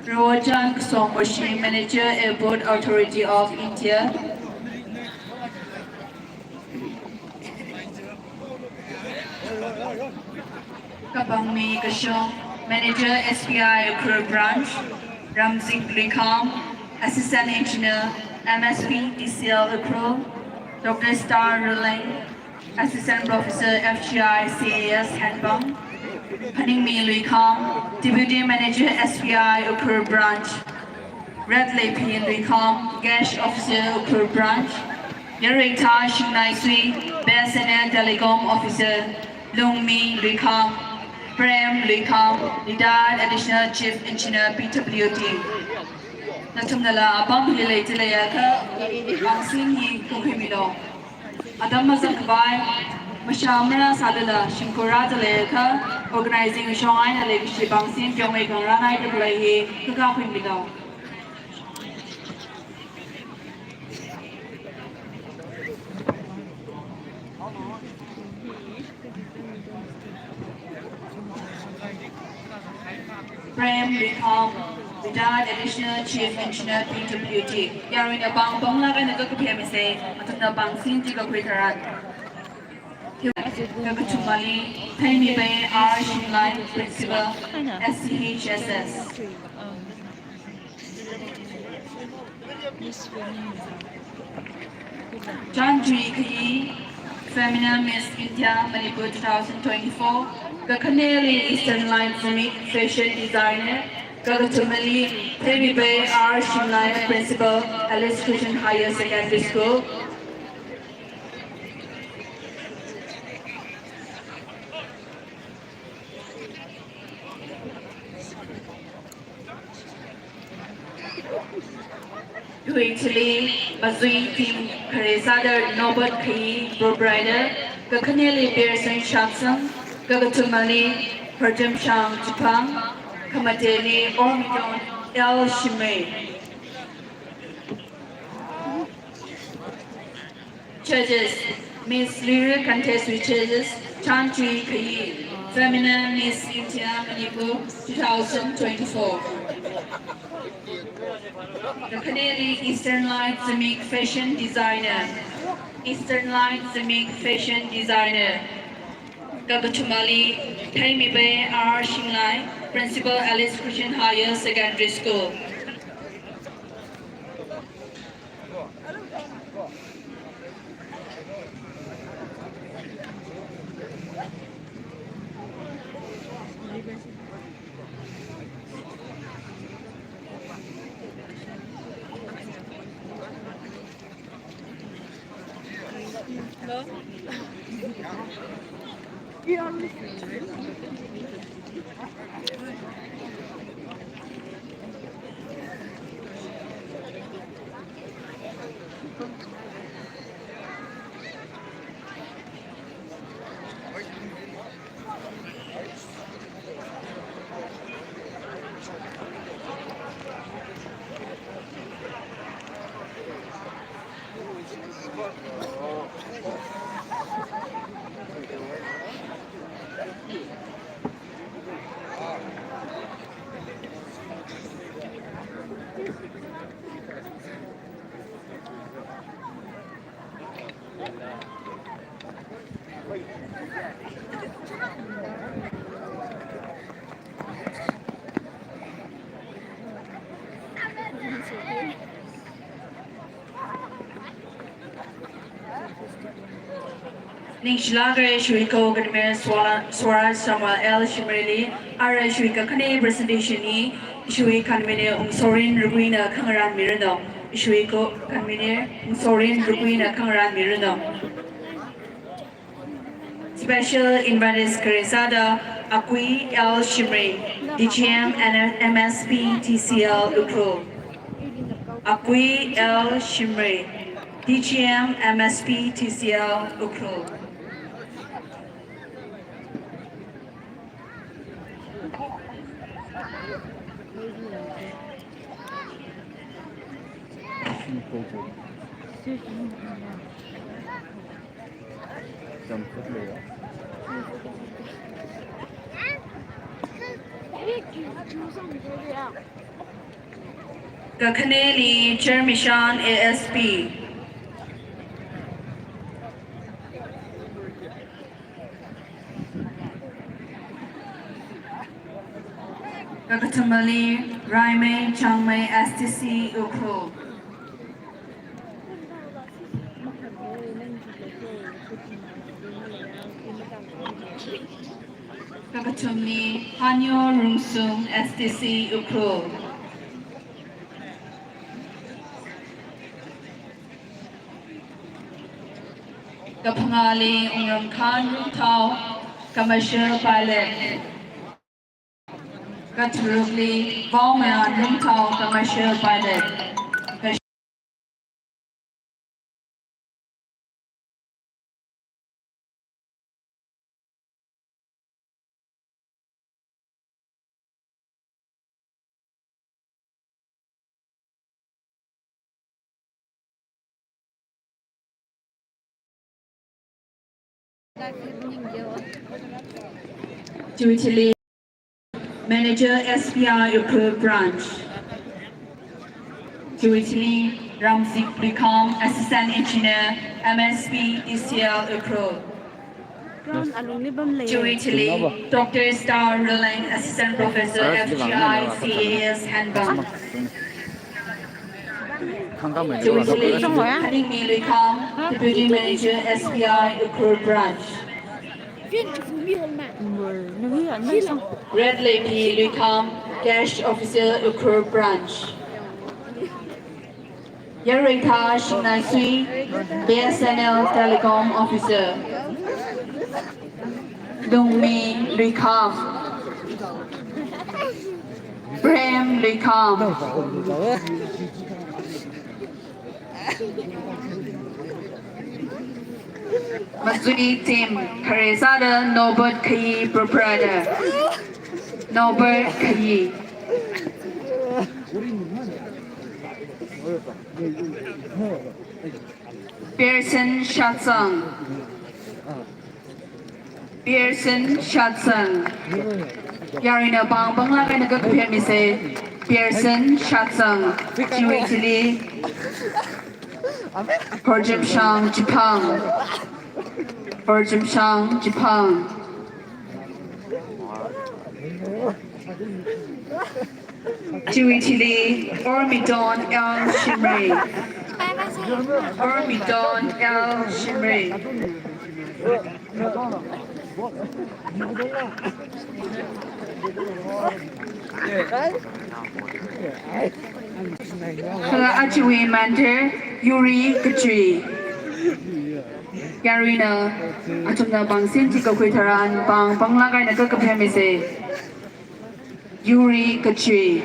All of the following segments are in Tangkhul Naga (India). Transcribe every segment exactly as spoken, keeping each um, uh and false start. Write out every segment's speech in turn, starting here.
Rojan Somboshi, Manager, Airport Authority of India. Kapangmi Kashong, Manager, S B I Ukhrul Branch. Ramsing Luikham, Assistant Engineer, M S P T C L Ukhrul. Doctor Star Ruleng, Assistant Professor, F G I C A S Hengbung. Phaningmi Luikham, Deputy Manager, S B I Ukhrul Branch. Redleipi Luikham, Cash Officer, Ukhrul Branch. Yareitha Shingnaisui, B S N L Telecom Officer. Lungmi Luikham, Prem Luikham, Retired Additional Chief Engineer, P W D. Nathumnala apam hili leida leiakha, pangsin hi kakhuimilu. Atam mazangkhavai, mashā marāsālala, shimkhur rāda leiakha, organizing shong eina leikashi pangsin pyongmei khangarān haida khalei hi kakakhuimilu. Prem Luikham, Retired Additional Chief Engineer, P W D. Yaruina pāng pānglāk eina kakaphemisei, athumna pangsin chi kakhui tharan. Kakathumali, Theimipei R Shimlai, Principal, S C H S S. Chānchui Khayi, Femina Miss India Manipur two thousand twenty-four, kakhaneli Eastern Light Zimik, Fashion Designer, kakathumali, Theimipei R Shimlai, Principal, Alice Christian Higher Secondary School. Tui chili, Mazui Team Kharesada Nobat Khayi, Proprietor, kakhaneli Pearson Shamsang, kakathumali, Phertemshang Chipang, khamateli, Ormidon L Shimray. Judges, Miss Lira contest with judges, Chānchui Khayi, Femina Miss India Manipur two thousand twenty-four. Kakhaneli Eastern Light Zimik Fashion Designer, Eastern Light Zimik Fashion Designer. Kakathumali, Theimipei R Shimlai, Principal Alice Christian Higher Secondary School. Ningshilāka ishiwui ko-convener Swala-, Swaraj Samuel L Shimrayli, ara ishiwui kakhane presentation hi, ishiwui convener Ungsorin Ruguina khangarānmiranu, ishiwui ko-convener Ungsorin Ruguina khangarānmiranu. Special invitees kharesada Akui L Shimray, D G M and M S P T C L Ukhrul. Akui L Shimray, D G M M S P T C L Ukhrul. Kakhaneli Chermishan A S P. Kakathumali Raimei Changmei S T C Ukhrul. Kakathumli Hanyo Rungsung S T C Ukhrul. Kaphangali Wungramkhan Rungthao, commercial pilot. Katharukli Vaomayan Rungthao, commercial pilot. Chiwui thili Manager S B I Ukhrul Branch. Chiwui thili Ramzik Luikham, Assistant Engineer, M S P D C L Ukhrul. Ground alungli bamlei. Chiwui thili Doctor Star Ruleng, Assistant Professor, F G I C A S Henbam. Chiwui thili Haningmi Luikham, Deputy Manager S B I Ukhrul Branch. Redleipi Luikham, Cash Officer Ukhrul Branch. Yaruitha Shingnaisui, B S N L Telecom Officer. Lungmi Luikham. Prem Luikham. Mazui team, kharezada Norbert Kayi, proprietor. Norbert Kayi. Pearson Shatsang. Pearson Shatsang. Yaruina pāng panglāk eina kakaphemisa. Pearson Shatsang. Chiwui thili Horjamshang Chiphang. Horjamshang Chiphang. Chiwui thili Ormidon L Shimray. Ormidon L Shimray. Kala ajawui mentor Yuri Kachui. Yaruina athumna pāng singchi kakhui tharan pāng panglāk eina kakaphemisa. Yuri Kachui.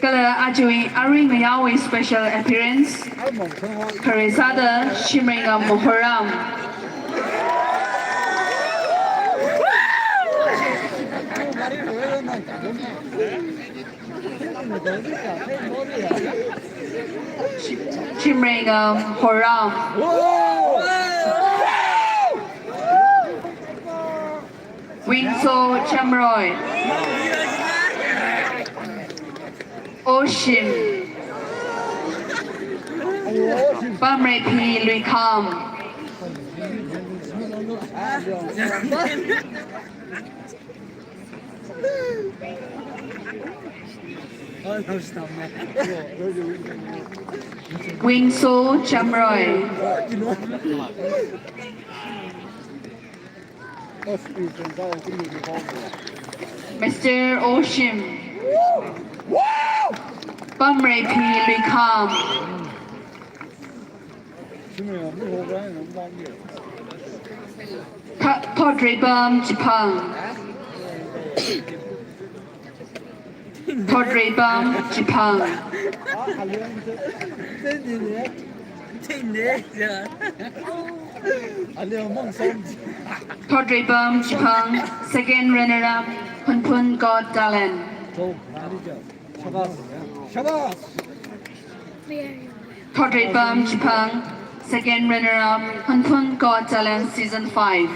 Kala ajawui aringayawui special appearance, kharezada Shimreingam Horam. Shimreingam Horam. Wingso Chamroy. Oshim. Pamreipi Luikham. Wingso Chamroy. Mister Oshim. Pamreipi Luikham. Tho-, Thotreipam Chiphang. Thotreipam Chiphang. Thotreipam Chiphang, second runner-up, Hunphun Got Talent. Thotreipam Chiphang, Second runner-up, Phunphun Got Talent Season five.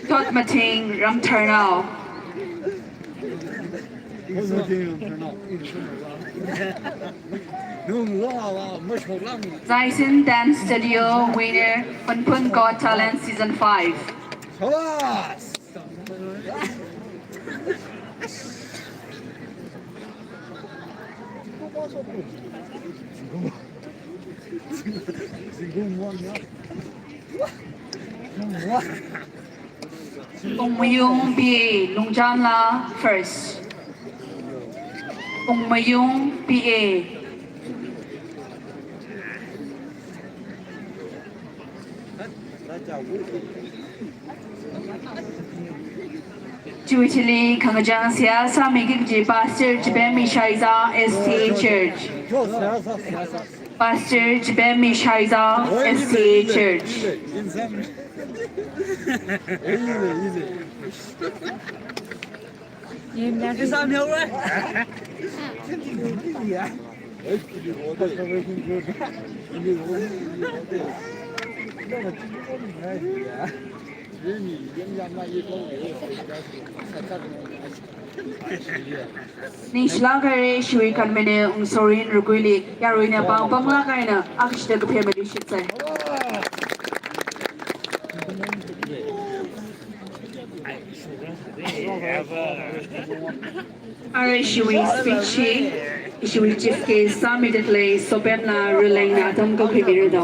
Thotmathing Ramtharnao. Zaisen Dance Studio winner, Phunphun Got Talent Season five. Ungmayung P A, Lungchanla first. Ungmayung P A. Chiwui thili khangachang seihā sāmiki kaji Pastor Chipemmi Shaiza S D A Church. Pastor Chipemmi Shaiza S D A Church. Ningshilāk haira, ishiwui convener Ungsorin Ruguili, yaruina pāng pamlāk eina, akshida kaphā matuishitsei. Arui ishiwui speech hi, ishiwui chief guest sāmida khalei Sopemla Rulengna atam kakhuimira do.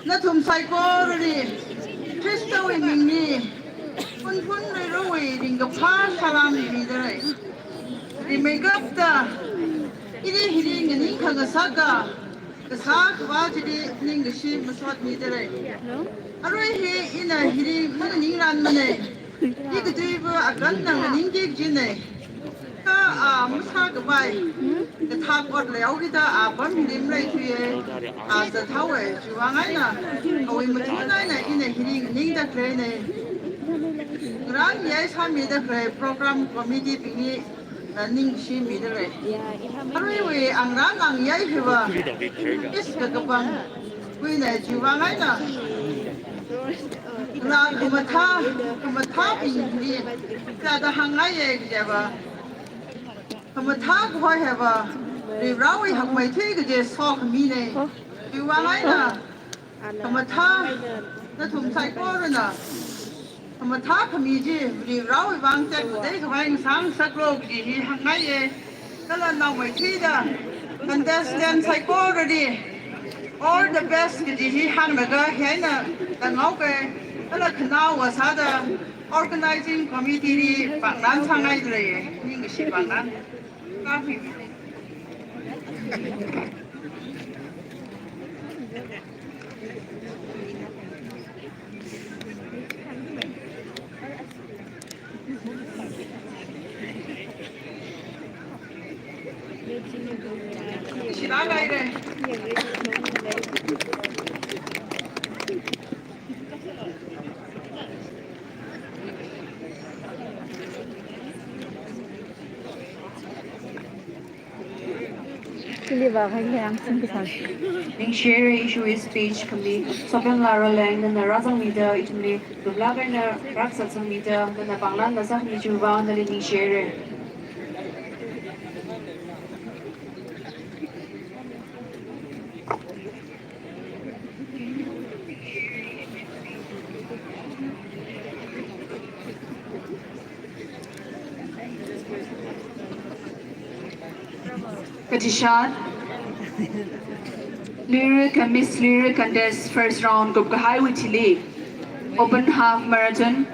Nathum saikorali Khristawui mingli Phunphun Leirawui ringkaphā salām midalei. Rimeikapta ili hili nganingkhangasaka kasā khavā chili ningkashi masot midalei. Arui hi ina hili manganingranmanei. Hi katuiva akanna nganingki kajinei. Kha a masākapai kathak ot leihaokida apam hili maleithuiya, a zathaowa, chiwui vang eina awui mathun eina ina hili nganingda khaleinei. Ngarān yai sāmida khalei program committee bingli, uh, ningshimidalei. Aruiwui ngarān yai hiva, is kakapang kuina chiwui vang eina, la khamathā, khamathābingli kayāda hāngngaiya kajiva, khamathā kahoi hiva Varivarāwui hakmeithui kaji sokhaminei. Chiwui vang eina khamathā, nathum saikorana khamathā khami chi Varivarāwui vang tekmatei khavai ngasāngasaklu kaji hi hāngngaiya. Kala naomeithuida contestant saikorali all the best kaji hi hānglaga hieina tānghaoke. Kala khanaowa sāda organizing committee li pāngnan sāngaidalei, ningkashi pāngnan. Kapi. Ningshire ishiwui speech khami, Sophia Laroleng, nana rāzangmida ithumli, luplāk eina rākasā zangmida, nana pānglan ngasā khami chiwui vang nali ningshire. Kachishat, Luira Ka-, Miss Luira Contest first round kupkahaiwui thili, open half marathon,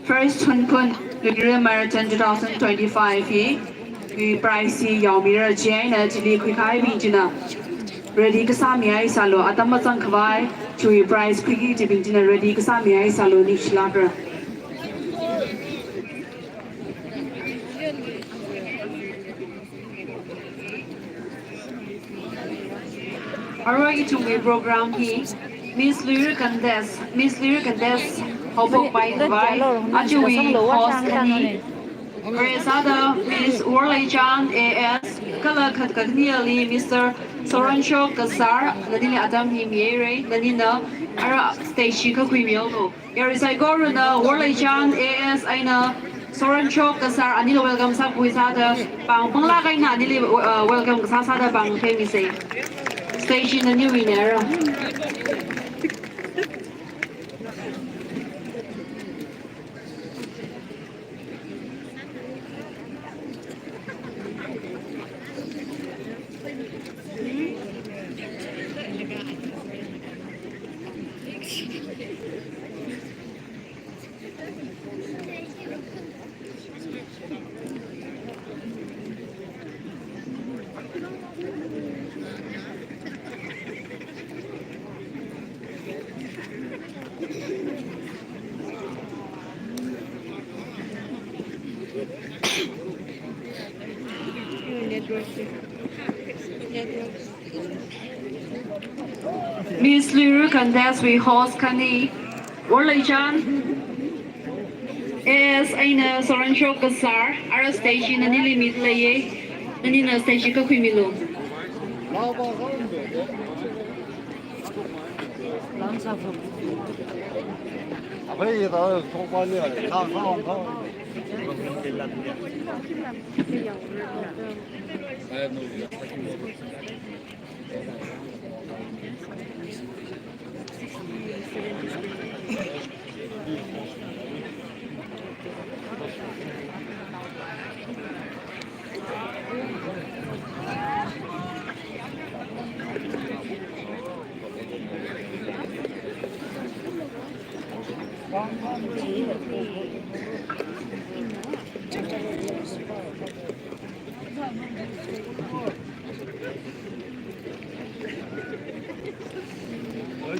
First Chunkhun Luira Marathon two thousand twenty-five hi, hi prize hi yaomira chieina chili khuikahaibing china ready kasāmihaisālu, atam mazangkhavai chiwui prize khuiki kajibing china ready kasāmihaisālu, ningshilākra. Arui ithumwui program hi Miss Luira Contest, Miss Luira Contest haophokpai khavai, ajawui host khani, presāda Miss Worleichan A S, kala khat kakhaniali Mister Soranshok Kasar, nanili atam hi mihaira, nanina ara stage hi kakhuimihaolu. Yarui saikorana Worleichan A S eina Soranshok Kasar anila welcome sākhui sāda pāng, pānglāk eina anili, uh, welcome kasā sāda pāng theimisa. Stage hi naniwuina ra. Miss Luira Contest wui host khani, Worleichan A S eina Soranshok Kasar, ara stage hi nanili mileiya, nanina stage hi kakhuimilu.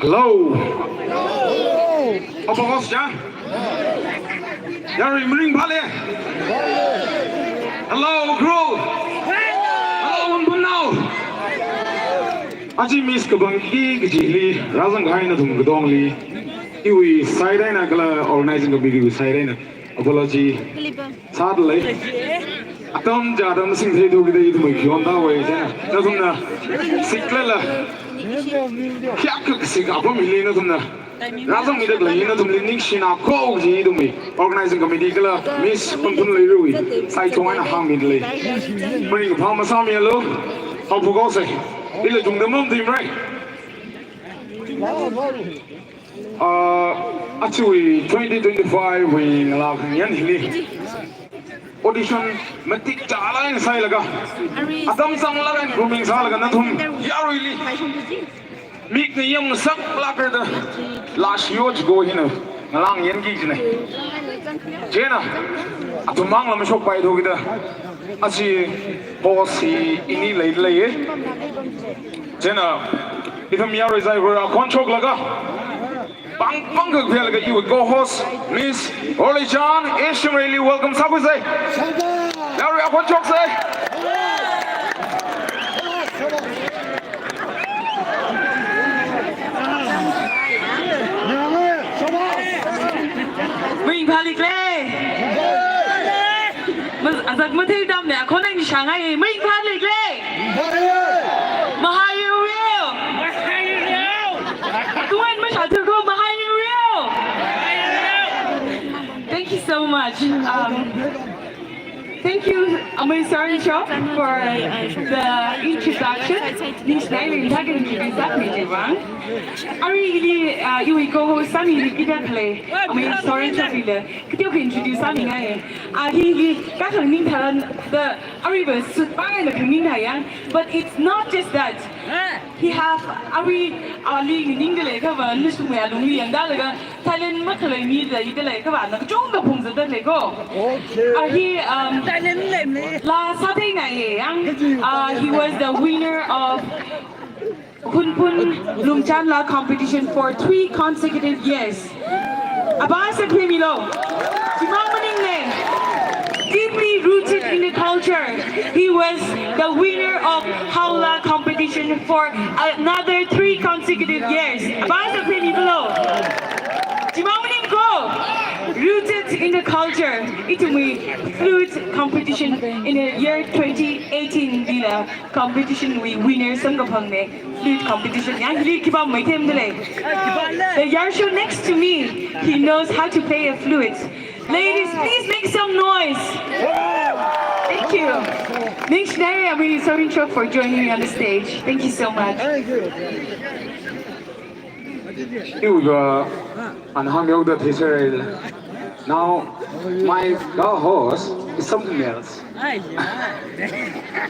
Hello. Apa kos ja? Yarui maringphāli. Hello, crew. Hello, Wunpunnao. Aja miss kapangki kajili rāzanghai nathum katongli iwui side eina kala organizing committee wui side eina apology sādalei. Atam chāda masingthei thukida ithumwui khion thāwei china, nathumna siklala, khayākha sik apam hili nathumna rāzangmida khalei nathumli ningshina ko kaji ithumwui organizing committee kala Miss Wunpunnao Luirawui side thong eina hāngmidalei. Maringphā masāmilu. Haophok haosa. Ila tungda mamtheimarai. Ah, ajawui twenty twenty-five wui ngalā khangayān hili audition matik chālāk eina sāhailaga, atam zanglāk eina grooming sālaga nathum yaruili mikna yamngasaklākra da lāshi yo chiko hina ngalā ngayānki kajina. Chieina athum mangla mashokpai thukida aja host hi ini leidaleiya. Chieina ithum yarui saikora akhon shoklaga, pāng pāng kakhuilaga iwui co-host Miss Worleichan A Shimreili welcome sākhuisa. Yarui akhon shoksa. Maringphālikhala. Mas-, azak mathei tamna akhon eina shāngai, maringphālikhala. Um, thank you, Amui Sorinchok, for the introduction. Ningshinaira ithākha introduce sāmi chiwui vang. Arui hili, uh, iwui co-host sāmi hili kida khalei, Amui Sorinchok hili kateokha introduce sāmingai. Uh, hili kathang ningtharan the arui va sut bang eina khaning thayang. But it's not just that. He have arui ali ningda leiakha va, nishungwui alungli yangda leiakha, talent makhalei mi da ida leiakha va, na kachungkha phungzatda lei ko. Okay. Uh, he, um, talent lei. Laa sātheingai yang. Uh, he was the winner of Hunphun Lungchan Laa competition for three consecutive years. Apam sākhuimilu. Chimang maningmana. Deeply rooted in the culture, he was the winner of Haolaa competition for another three consecutive years. Apam sākhuimilu. Chimang maning ko. Rooted in the culture. Ithumwui flute competition in the year twenty eighteen lila competition wui winner samkaphangna. Flute competition. Yang hili khipā maithei da lei. The Yarshu next to me, he knows how to play a flute. Ladies, please make some noise. Thank you. Ningshinaira Amui Sorinchok for joining me on the stage. Thank you so much. Thank you. Iwui va ana hāngmihaoda theisāra. Now, my co-host is something else.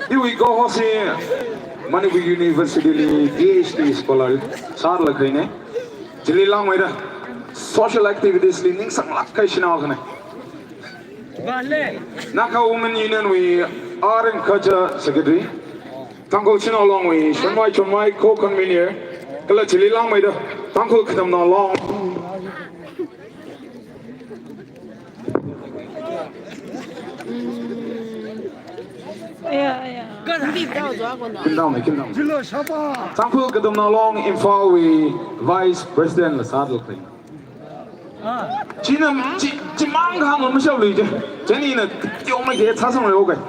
Iwui co-host hi Manipur University li P H D scholar sālaga khalei na. Chili langmeida social activities li ningsanglāk kahai shanao akhana. Naga Women Union wui Art and Culture Secretary, Tangkhul Shanao Long wui Shonvai Chonvai co-convener, kala chili langmeida Tangkhul Katamnao Long. Khindam, khindam. Tangkhul Katamnao Long Imphal wui Vice President la sālaga khalei. China, chi, chimang kahāng mashap lui chi. Chieina teomeikha sāsangra, okay.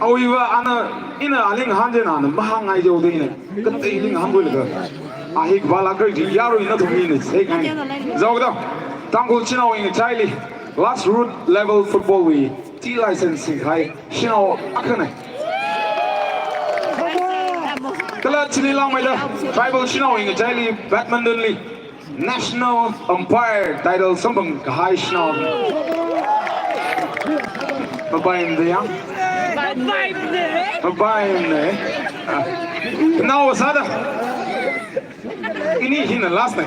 Awui va ana, ina ali ngahān chi ana mahāngngai jida ina. Kateili ngahānbui laga. A hi kaba la kar chi yarui nathum mina sāngai. Jihaoda. Tangkhul Shanao Ngachaili grassroot level football wui T license singkahai shanao akhana. Kala chili langmeida tribal shanao Ngachaili badminton li national umpire title samphang kahai shanao. Mapaimana yang? Mapaimana. Ah. Khanaowa sāda. Ini hina last na.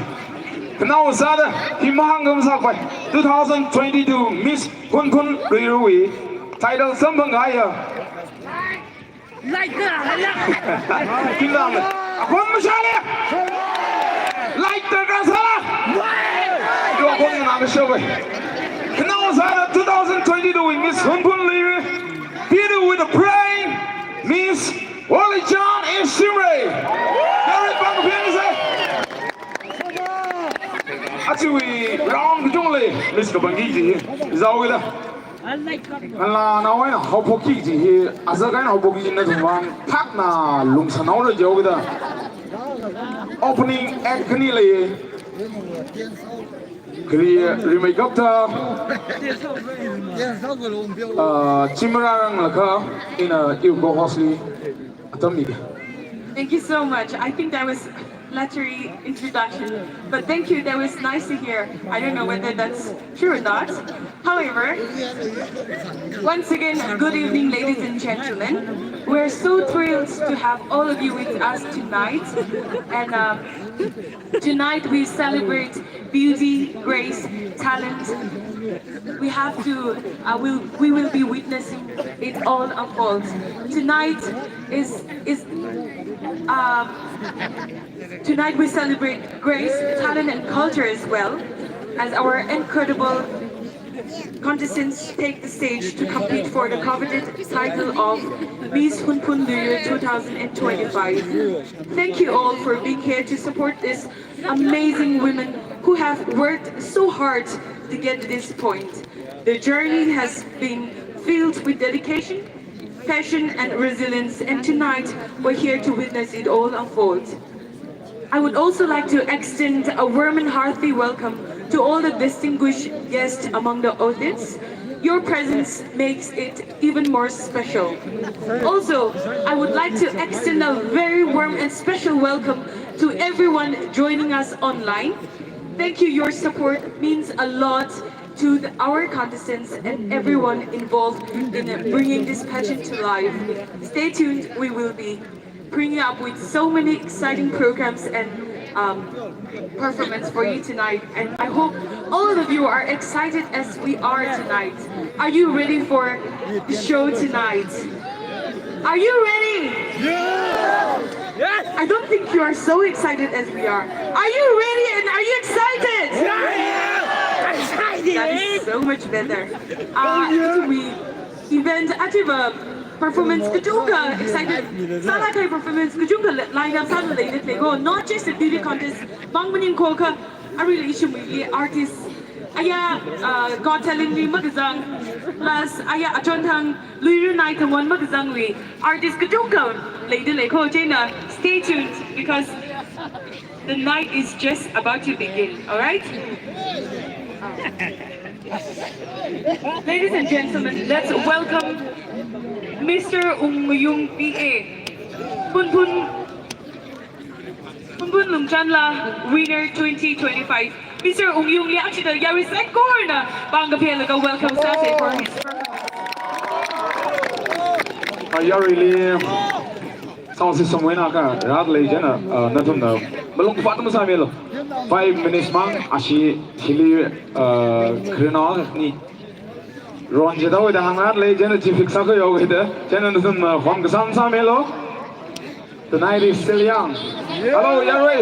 Khanaowa sāda. Hi mahāngkha masāpai. Two thousand twenty-two Miss Hunphun Ruirui title samphang kahaiya. Lighter, hala. Khindam. Akhon mashāla. Lighter ka sāla. Yo, akhon nganāshappai. Khanaowa sāda two thousand twenty-two Miss Hunphun Ruirui. Fitted with a brain, Miss Olijan Shimray. Very bang ping se. Achiwui round kachungkha lei, Miss kapangki kaji hi. Jihaoda. Ala naowa eina haophokki kaji hi, azak eina haophokki kaji nathumwui vang thakna lungsānhaora jihaoda. Opening act khani lei. Kali rimeikapta, ah, Chimararang laga, ina iwui co-host li atam miki. Thank you so much. I think that was flattery introduction, but thank you. That was nice to hear. I don't know whether that's true or not. However, once again, good evening, ladies and gentlemen. We're so thrilled to have all of you with us tonight. And, um, tonight we celebrate beauty, grace, talent. We have to, uh, we'll, we will be witnessing it all unfold. Tonight is, is, um, tonight we celebrate grace, talent, and culture as well as our incredible contestants take the stage to compete for the coveted title of Miss Hunphun Luiru two thousand twenty-five. Thank you all for being here to support these amazing women who have worked so hard to get to this point. Their journey has been filled with dedication, passion, and resilience, and tonight we're here to witness it all unfold. I would also like to extend a warm and hearty welcome To all the distinguished guests among the audience, your presence makes it even more special. Also, I would like to extend a very warm and special welcome to everyone joining us online. Thank you. Your support means a lot to the, our contestants and everyone involved in bringing this pageant to life. Stay tuned. We will be bringing up with so many exciting programs and, um, performance for you tonight. And I hope all of you are excited as we are tonight. Are you ready for the show tonight? Are you ready? Yes! I don't think you are so excited as we are. Are you ready and are you excited? Yeah! Excited! That is so much better. Uh, we event achieve performance kachungkha excited sālaga performance kachungkha line up sālaga leida leiko, not just the beauty contest, mang maningakha aruila ishiwuili artist aya, uh, Got Talent li makazang, plus aya achonthang Luira Naithangwon makazangwui artist kachungkha leida leiko, chieina stay tuned because the night is just about to begin, all right? Ladies and gentlemen, let's welcome Mister Ungmayung P A, Phunphun, Phunphun Lungchanla, winner twenty twenty-five. Mister Ungyungli aruida yarui saikorana pāng kaphālaga welcome sāsa for his performance. Ah, yaruili sound system wui eina kharāda lei chieina, ah, nathumna malung kaphā atam sāmilu. Five minutes mang ashi hili, ah, khararnao akhani ron chida wui da hāngda lei chieina chi fix sākhui haowa da. Chieina nathumna, ah, hom kasā sāmilu. The night is still young. Hello, yarui.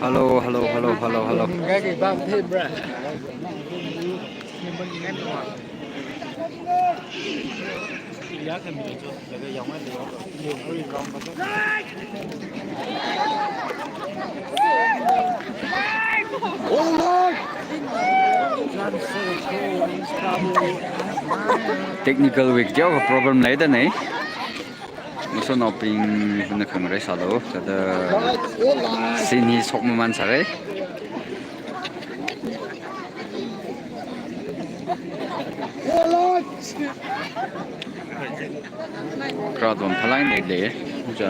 Hello, hello, hello, hello, hello. Technical weak teokha problem leida nei. Masotnaobingna khangarei sālu, thāda scene hi shokmamān sāra. Crowd lam phālāk eina leili. Cha.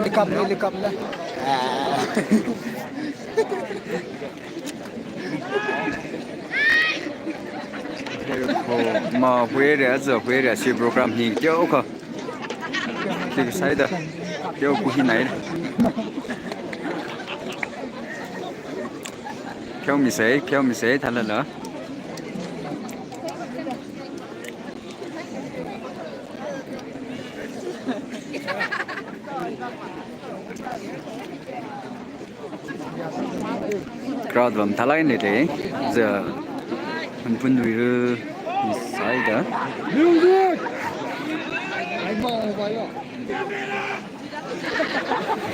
Likap le, likap le. Ko ma huire aja huire si program hi teokha. Khi saida. Teokha hi nai. Pheomisei, pheomisei, thalala. Crowd lam phālāk eina leili, ja, Hunphunwui ru, sāda. Music!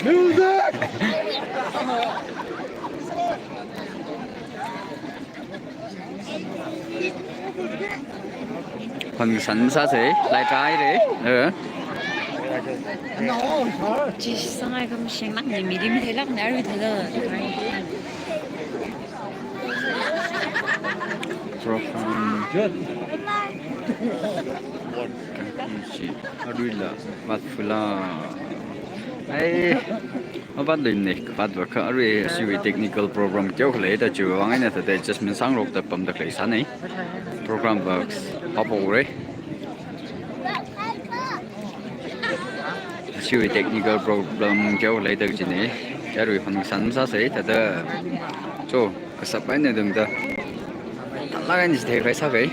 Music! Phangsan sāsei, lai try re. Eh. Chi sangai kam sheng lak ni mirim thei lak ni arui thei la. Program. Arui la, vat fula. Ai. Avātluimana, kavāt vakha arui ashiwui technical problem teokha leida chiwui vang eina thāda adjustment sāngarokda pamda khalei sānei. Program va haophokra. Ashiwui technical problem teokha leida kajinei. Arui phangsan sāsei thāda. Cho, kashap eina tangda. Tala eina chitheikhavai sākei.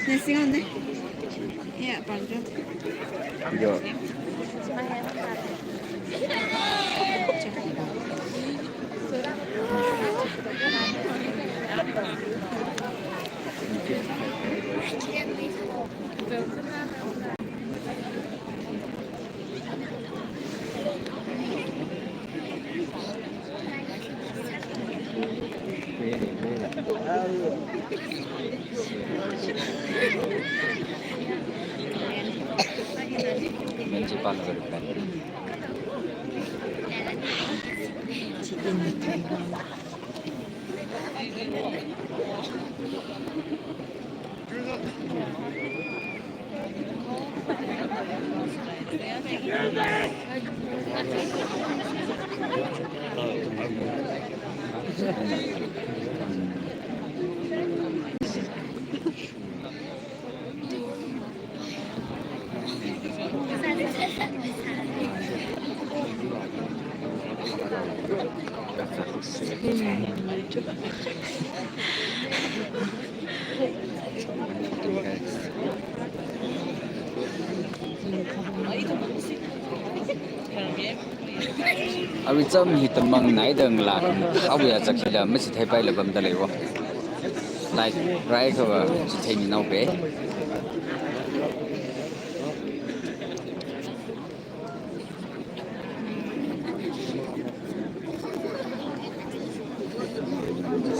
Nasi kan deh? Iya, panjang. Iya. Arui cham hi tamang naida ngalā, awui achak hila machitheipaila pamda leiwo. Like, rai kava chithei ninao pe.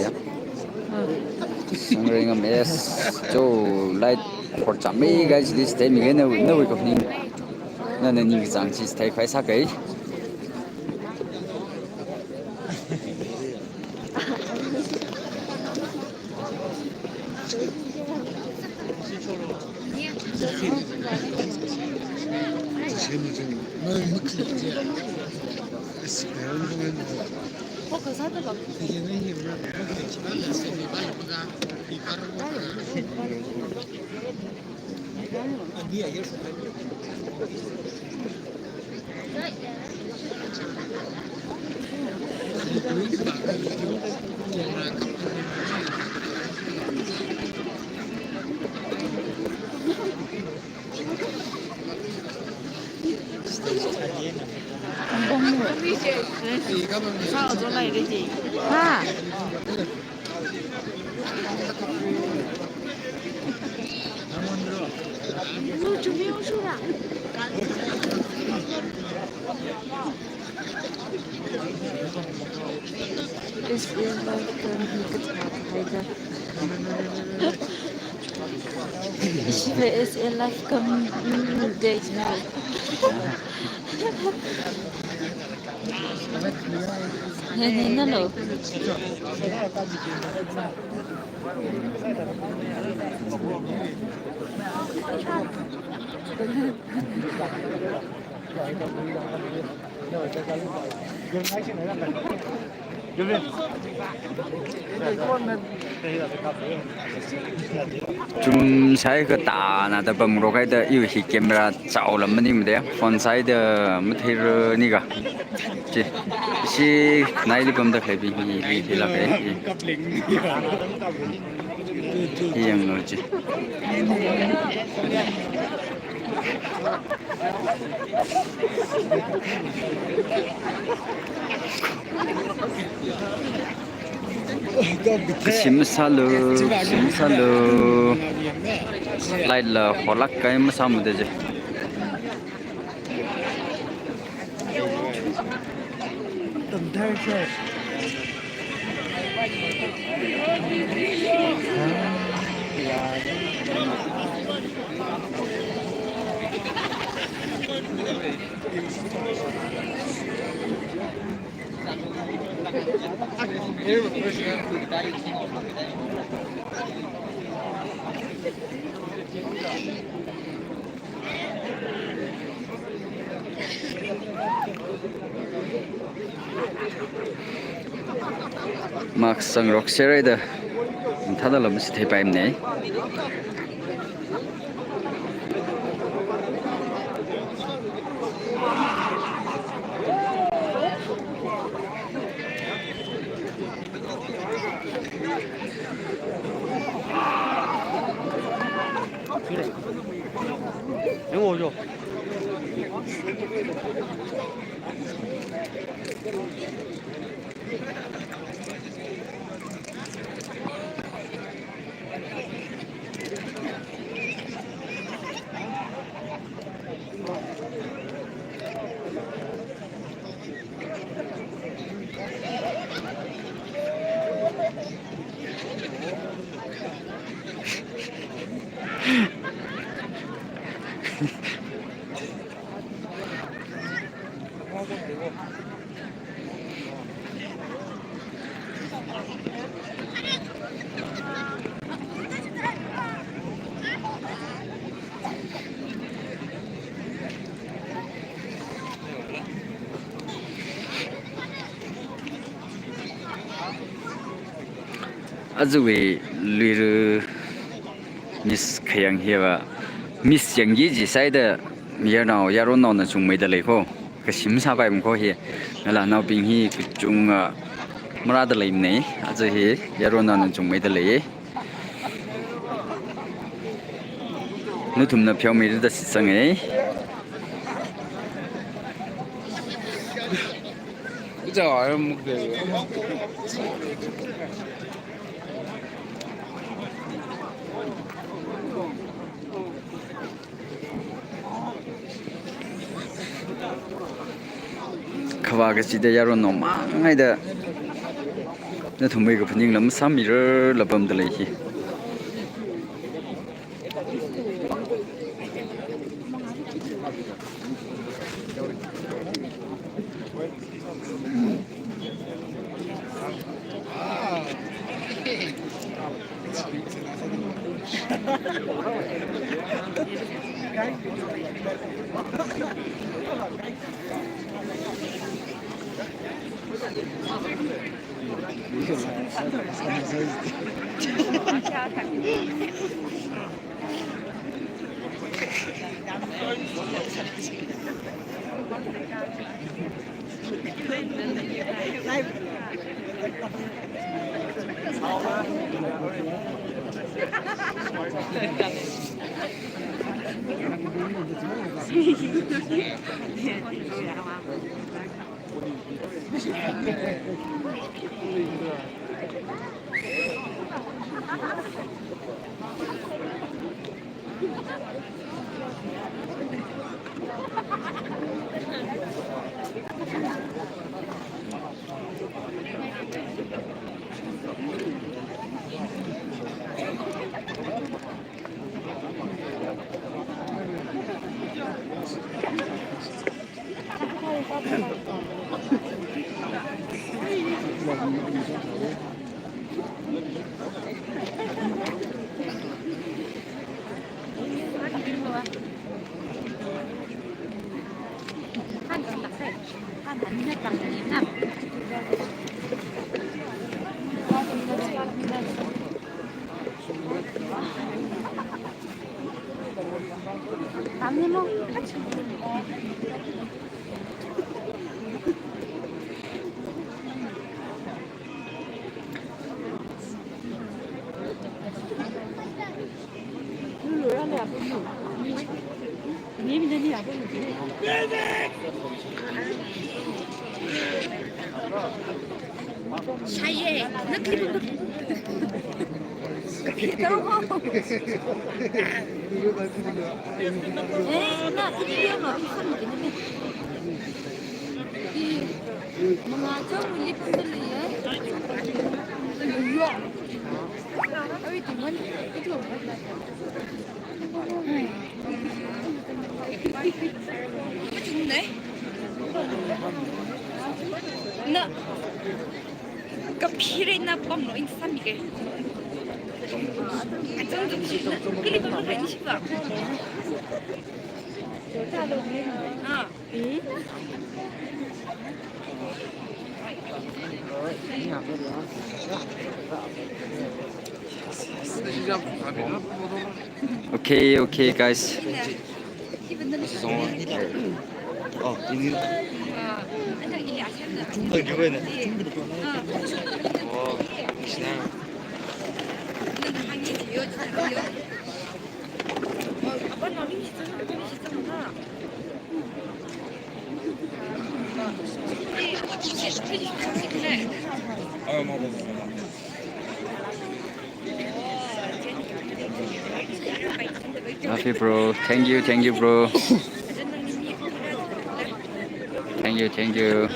Yep. Sangreingam S, cho light for chami guys, this time again, no, no, we go. Nana ning chang chithei khavai sākei. Ha. Is real life, um, hi kathā haida. Is real life, um, mm, date now. Nene nalo. Chumsai katāna da pamrok haida, iwui hi camera chaolam maningmada, phone sāhaida matheira nika. Chi, chi naili pamda khalei bing hi, hi, hi lāka, hi. Hi yanglu chi. Kashi masālu, kashi masālu. Light la holak kai masāmada je. Mask sangrok serhaida, thāda lam si theipaimana. Ajawui Luira Miss Khayang hiva Miss Yanggi jisaida mayarnao yaronnaona chungmeida lei ko. Kashim sāpai ko hi. Ngalānaobing hi kachunga marāda leimana. Aja hi yaronnaona chungmeida lei. Nathumna pheomirada shitsanga. Khavā kachida yaronnaomang haida nathumwui kaphaning lam sāmirarla pamda lei hi. Kaphirei na pamlo in samike. Achang jung shi na, kili pamlo ren shi ba. Ah. Okay, okay, guys. This is on. Oh, ini. Love you, bro. Thank you, thank you, bro. Thank you, thank you.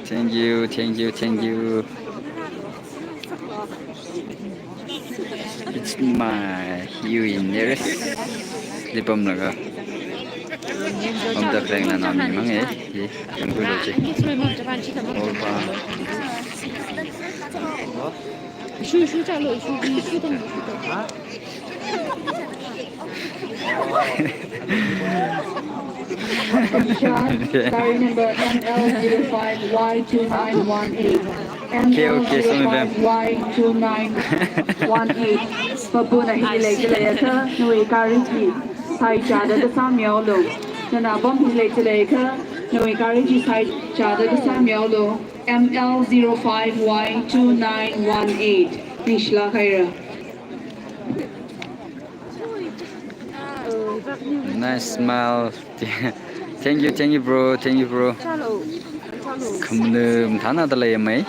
Thank you, thank you, thank you. It's my you in there. Lipam laga. Amda pengla nami mang e, hi, temple lo chi. All pa. Sorry, number M L zero five Y two nine one eight. Okay, okay, sorry, ma'am. M L zero five Y two nine one eight. Papuna hi leikhalei akha, nawui gari chi sai chāda kasā mihaolu. Nana apam hi leikhalei akha, nawui gari chi sai chāda kasā mihaolu. M L zero five Y two nine one eight. Ningshilāk haira. Nice smile. Thank you, thank you, bro. Thank you, bro. Khamnum thana dalei mai.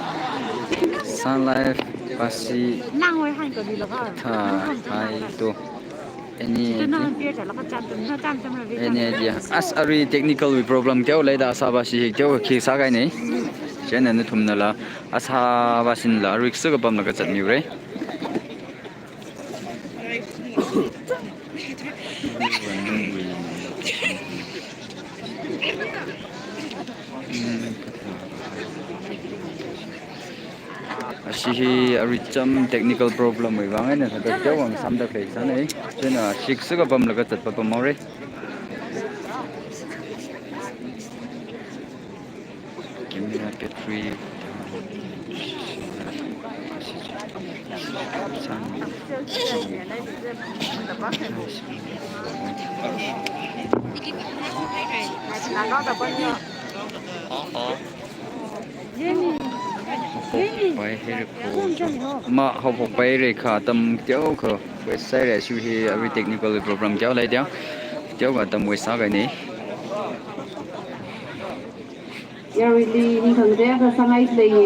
Sun Life pasi tha thai to. Any idea? Any idea? As arui technical problem teolei da, asāva si hi teo khi sākahaina. Chieina nathumnala asāva sinla risk kapamla kazat mihaora. Ashi hi arui cham technical problem wui vang eina thāda teowui vang samda khalei sāna. Chieina risk kapamla kazat papam haora. Camera battery. Haophok paihaira kho. Ma haophok paihaira kha atam teokha waste sāhaira, ashi hi arui technical problem teolei da. Teokha atam waste sākahaina. Yaruili ning khangatei akha sāngai leiya.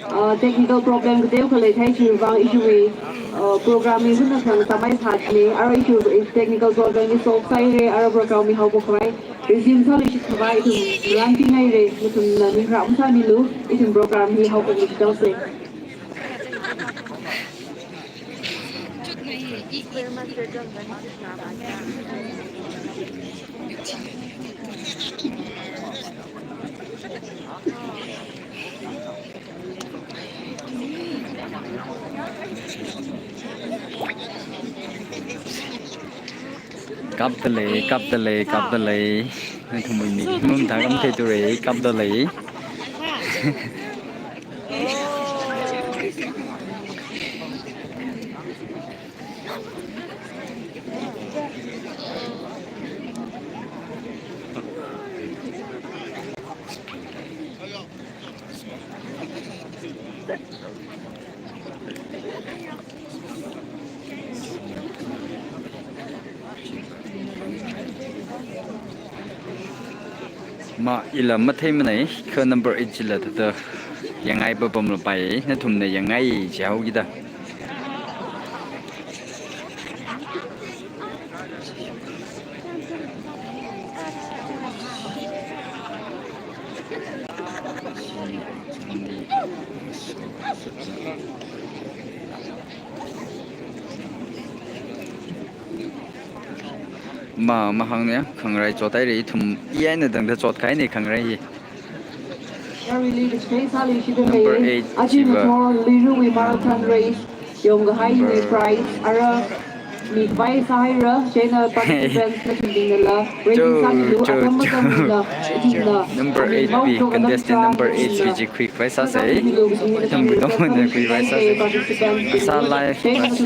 Uh, technical problem kateokha leikahai chiwui vang ishiwui, uh, program hi huna khang sāmai sātne. Arui ishiwui technical problem hi solve sāhaira, arui program hi haophok khavai, resume sāluishit khavai ithum rānpingaira. Nathumna ning rāmsāmilu, ithum program hi haophokluishit haosa. Kapdalei, kapdalei, kapdalei. Nathumwui mik mum thākam theithura, kapdalei. Ma ila matheimanei, kha number eight chila thāda yangngai papamla pai, nathumna yangngai jihaokida. Ma, mahāngna, khangarai chothaira, ithum eina tangda chotkahaina khangarai hi. Number eight chiva. Marathon race yongkahai number prize ara mikhavai sāhaira, chieina participants nathum dingnala ready sāmilu, atam atamla, ithumna number eight B, contestant number eight B chi khuikhavai sāsa. Ithum khuitomana khuikhavai sāsa. Asā live ashi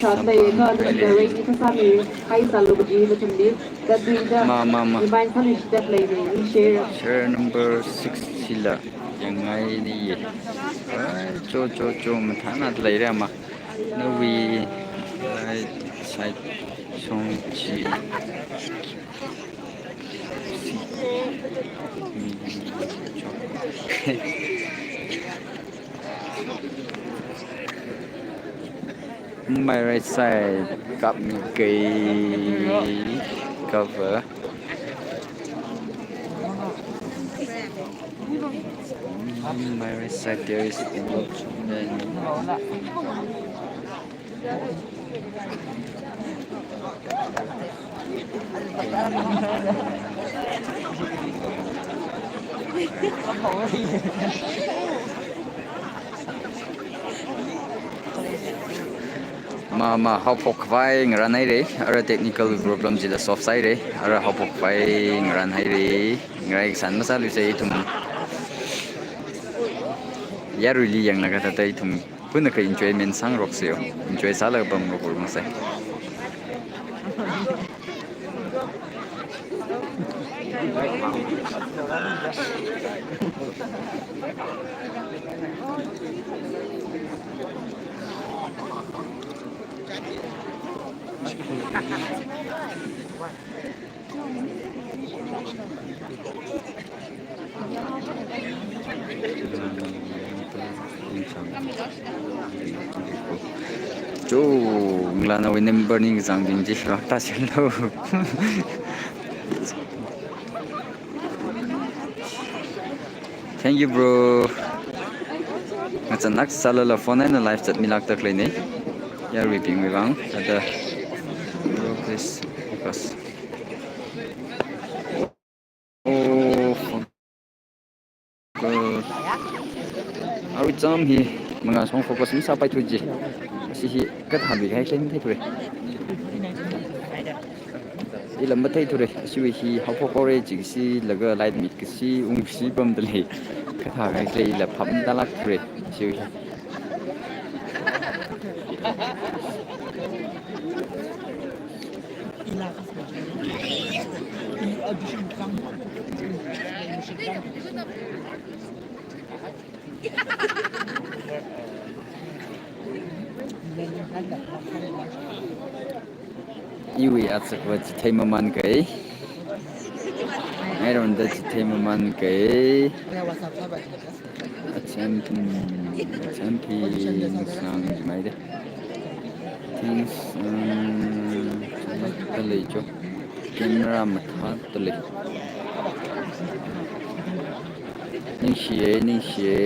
samphang. Hai sālu kaji nathumli. Ma, ma, ma. Share number six chila yangngaina ye. Ai, cho, cho, cho, mathāna leira ma. Nawui right side shong chi. My right side, kapmi kai cover. My right side, there is a lot of men. Ma, ma, haophok khavai ngaran haire, ara technical problem chila solve sāhaire, ara haophok khavai ngaran haire, ngarai kasān masāluisei ithum. Yaruili yanglaga thāda ithum puna kha enjoyment sāngaroksa yo, enjoy sālaga pamngarok urumsei. Cho, ngalānawui number ningkachāngbing chi rākta silo. Thank you, bro. Ngachānak sālala phone eina live chatmilākda khaleine. Yaruibingwui vang, thāda. Bro, please focus. Oh, focus. Arui cham hi, mangāshong focus masāpaithu ji. Ashi hi kathābing kahai shen theithure. Ila matheithure, ashiwui hi haophok haore jikashi, laga light mit kashi, ungkashi pamda lei. Kathā kahai khalei ila phap matālākthure, ashiwui hi. Iwui atsakva chithei mamān kahai. Ngaironda chithei mamān kahai. Acham, acham phi sang jimaide. Thanks, um, dalei cho. Camera mathāda lei. Ningshiye, ningshiye.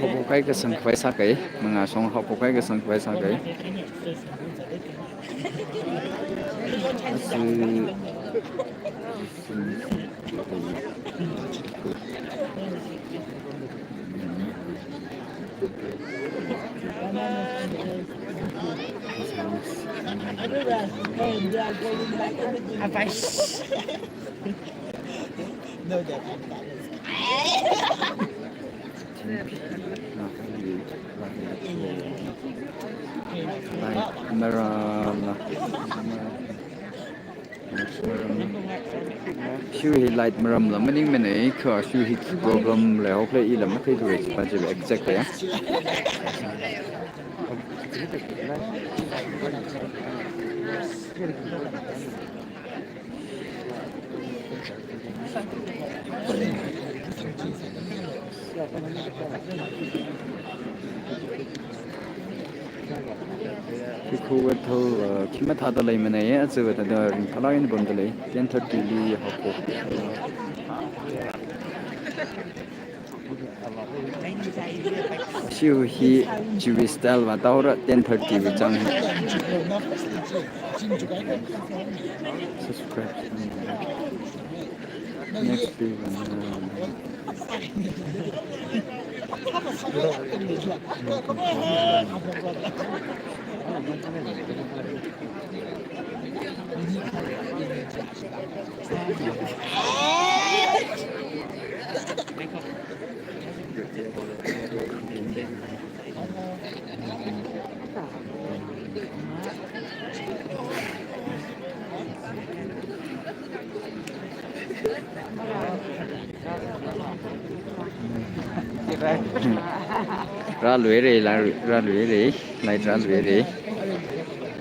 Haophok kahai kasang khavai sākahai, mangāshong haophok kahai kasang khavai sākahai. Asu. Light maramla. Shu hi light maramla maningmana, kha shu hi problem leihao khalei ila matheithure, pa chi exact ya. Khi khuwa thao, uh, khi mathāda leimana, aja va thāda ringphālāk eina pamda lei, ten thirty li haophok. Shu hi Jewish style va taora ten thirty wui chang hi. Subscribe. Next day va. Rāluire, rā-, rāluire, light rāluire.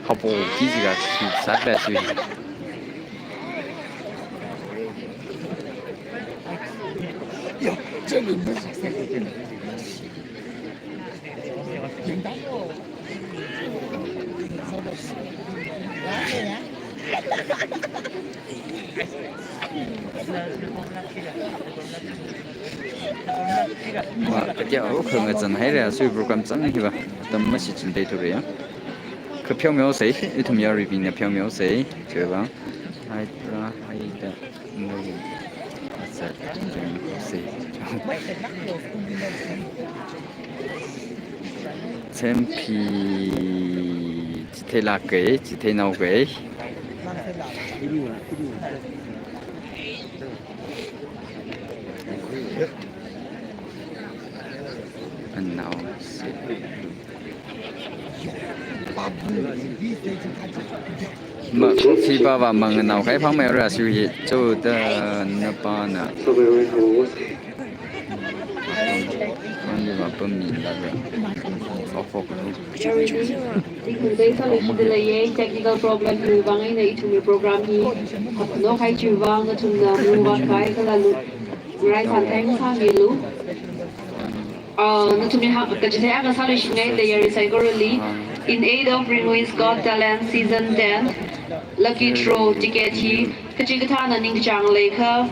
Haophok ki jiakha sākla sui. Wa, katia o khangazan haira, sui program chang hiva. Atam mashichin dai thura ya. Kha pheomeosei, ithum yaruibingna pheomeosei, chiva. Hai, ra, hai da, no. Asa, sai. Sempi, chithei lākei, chithei naokei. Anaosi. Ma, coffee ba ba mang nao kai phang mai ra sui hi, cho da na pa na. Ani ba pa mi la ra. Of, of. Technical problem hi vang eina ithumwui program hi hapno khai chiwui vang nathumna muvak kai kala lu. Rai san thanks sāmilu. Uh, nathumli ha, kachithei akha sāluishingaida yarui saikorali. In aid of Ringui's Got Talent Season ten, Lucky Draw ticket hi, kachikathāna ningkachāng leikha,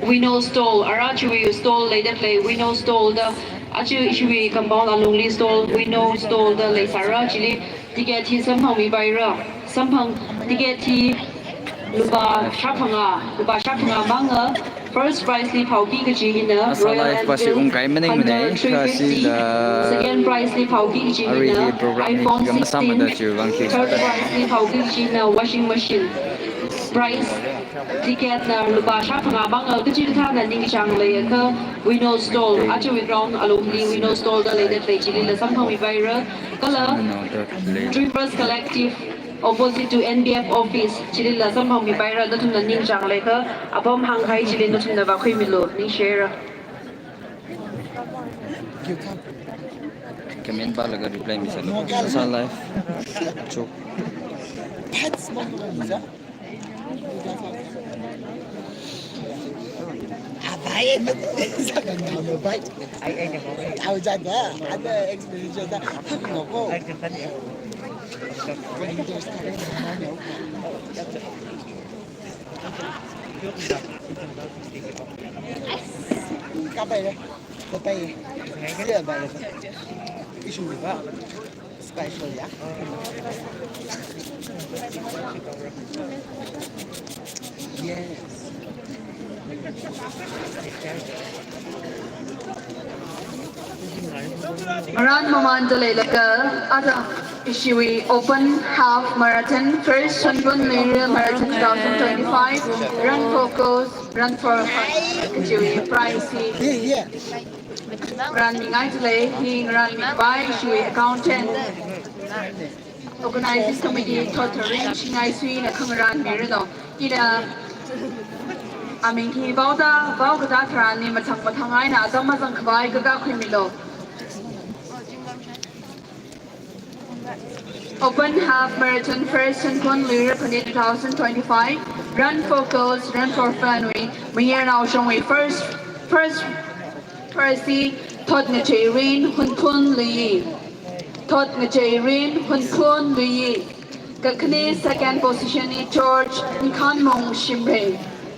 Wino Stall, ara chiwui stall leida khalei, Wino Stall da, aja chiwui compound alungli stall, Wino Stall da leisāra, chili ticket hi samphangmi paira. Samphang ticket hi lupā shāphangā, lupā shāphangā manga. First prize li phaoki kachi hina Royal Enfield Hunter three fifty. Second prize li phaoki kachi hina iPhone sixteen. Third prize li phaoki kachi hina washing machine. Prize ticket na lupā shāphangā manga, kachikathāna ningkachāng leiakha Wino Stall, aja ground alungli Wino Stall da leida khalei chilila samphangmi paira. Kala Dreamers Collective, opposite to N B F office, chilila samphangmi paira, nathumna ningkachāng leikha, apam hāngkahai chili nathumna vākhuimilu, ningshira. Comment pālaga reply misālu. Sasa live. Chuk. Kapai le, kapai. Siya ba le. Issue ba. Special, yeah? Yes. Ngarān mamānda leilaga, ara ishiwui open half marathon, first Shunpun Luira Marathon two thousand twenty-five, run for cause, run for fun, kajiwui prize hi. Yeah, yeah. Ngarānmingaida lei, hi ngarānmi kapai ishiwui accountant. Organizing committee thot tharin shingai suina khangarānmiranu. Ina aming hi vaoda, vao katā tharanli mathang mathang eina atam mazang khavai kakā khuimilu. Open half marathon first Shunpun Luira Phanit two thousand twenty-five, run for cause, run for fun wui, mayarnao shongwui first, first, first hi Thotngachei Rin, Hunphun Lui. Thotngachei Rin, Hunphun Lui. Kakhane second position hi George Ningkhanmung Shimray.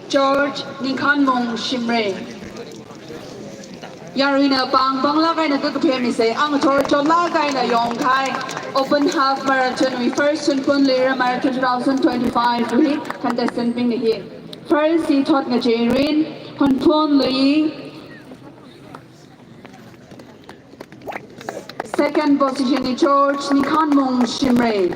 George Ningkhanmung Shimray. Yaruina pāng pānglāk eina kakaphe misei, ang thor chotlāk eina yongkahai. Open half marathon wui first Shunpun Luira Marathon two thousand twenty-five wui contestant bingna hi. First hi Thotngachei Rin, Hunphun Lui. Second position hi George Ningkhanmung Shimray.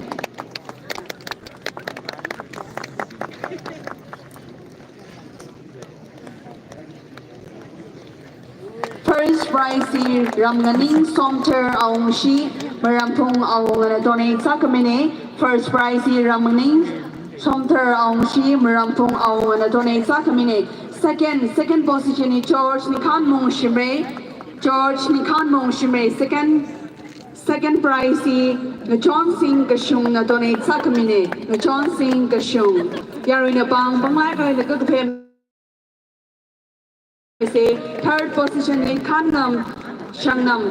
First prize hi Ramnganing Somthar Awungshi, Maramphung Awungana donate sākhamine. First prize hi Ramnganing Somthar Awungshi, Maramphung Awungana donate sākhamine. Second, second position hi George Ningkhanmung Shimray. George Ningkhanmung Shimray, second, second prize hi Ngachonsing Kashungna donate sākhamine. Ngachonsing Kashung. Yaruina pāng pānglāk eina kakaphe misei, third position hi Khanngam Shangnam.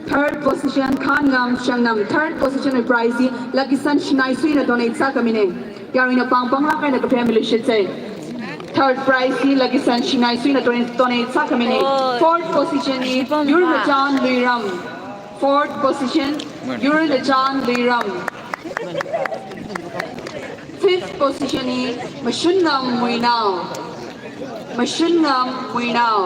Third position, Khanngam Shangnam. Third position wui prize hi Lakisan Shinaisuina donate sākhamine. Yaruina pāng pānglāk eina kaphemli shitsei. Third prize hi Lakisan Shingaisuina donate, donate sākhamine. Oh. Fourth position hi Yurngachān Luiram. Fourth position, Yurngachān Luiram. Fifth position hi Mashunngam Muinao. Mashunngam Muinao.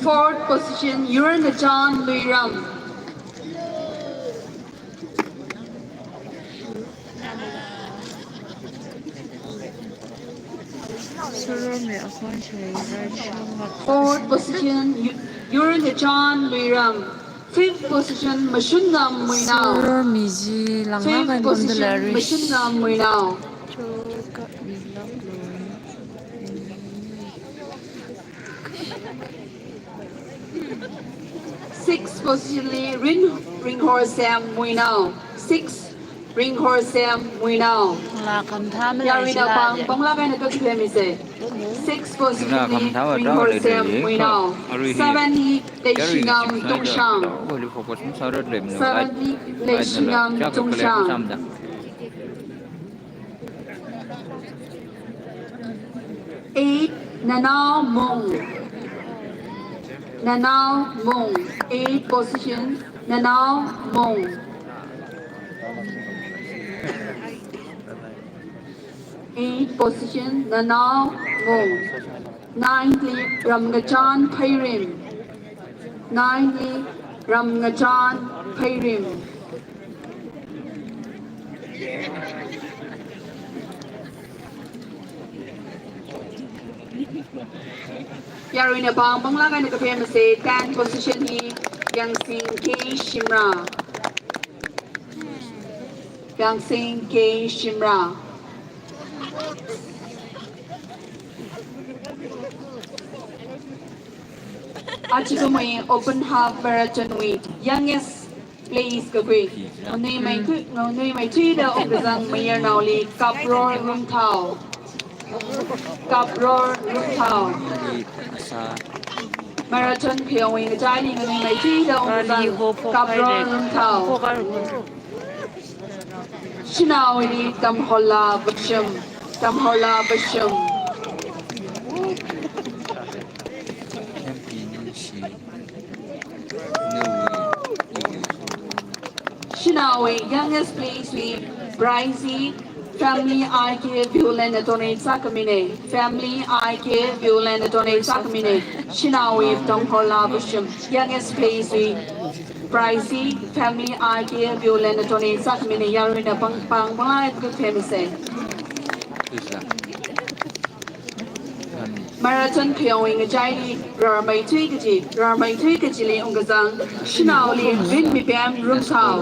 Fourth position, Yurngachān Luiram. Fourth position, Yu-, Yurngachān Luiram. Fifth position, Mashunngam Muinao. Fifth position, Mashunngam Muinao. Sixth position li Ring, Ringhorsem Muinao. Six, Ringhorsem Muinao. Yaruina pāng pānglāk eina kakaphemise. Six position li Ringhorsem Muinao. Seven hi Leishingam Tongshang. Seven hi Leishingam Tongshang. Eight, Nanao Mung. Nanao Mung. Eight position, Nanao Mung. Eight position, Nanao Mung. Nine li Ramngachān Pheirim. Nine li Ramngachān Pheirim. Yaruina pāng pānglāk eina kaphemise. Ten position hi Yangsing K Shimrah. Yangsing K Shimrah. Aja khamei open half marathon wui youngest place kakhui, nganuimeithui, nganuimeithuida ungkazang mayarnaoli Kapror Rungthao. Kapror Rungthao. Marathon khayongwui ngachaili nganuimeithuida ungkazang Kapror Rungthao. Shanaowuili Tamhola Vashum. Tamhola Vashum. Shanaowui youngest place wui prize hi Family I K Viewlandna donate sākhamine. Family I K Viewlandna donate sākhamine. Shanaowui Tamhola Vashum. Youngest place wui prize hi Family I K Viewlandna donate sākhamine. Yaruina pāng, pāng pānglāk eina kakaphemise. Marathon khayongwui ngachaili rarmeithui kaji, rarmeithui kajili ungkazang shanaoli Rinmipem Rungthao.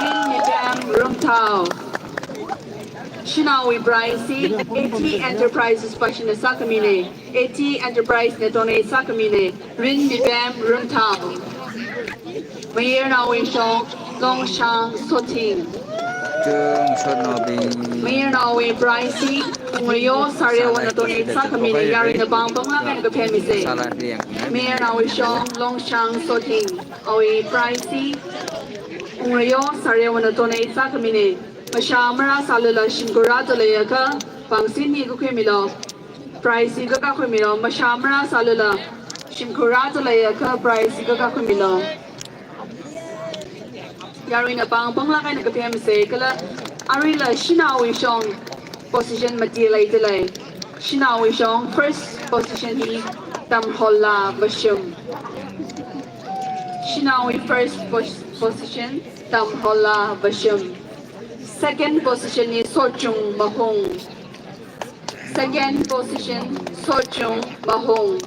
Rinmipem Rungthao. Shanaowui prize hi A T Enterprises pāshina sākhamine. A T Enterprise na donate sākhamine. Rinmipem Rungthao. Mayarnaowui shong Longshang Sothing. Mayarnaowui prize hi Ungrayo Sarewana donate sākhamine. Yaruina pāng pānglāk eina kaphemise. Mayarnaowui shong Longshang Sothing. Awui prize hi Ungrayo Sarewana donate sākhamine. Mashā marāsālala shimkhur rāda leiakha pāngsin hi kakhuimilu. Prize hi kakakhuimilu. Mashā marāsālala shimkhur rāda leiakha prize hi kakakhuimilu. Yaruina pāng pānglāk eina kaphemise kala aruila shanaowui shong position mati leida lei. Shanaowui shong first position hi Tamhola Vashum. Shanaowui first pos-, position Tamhola Vashum. Second position hi Sochung Mahung. Second position Sochung Mahung.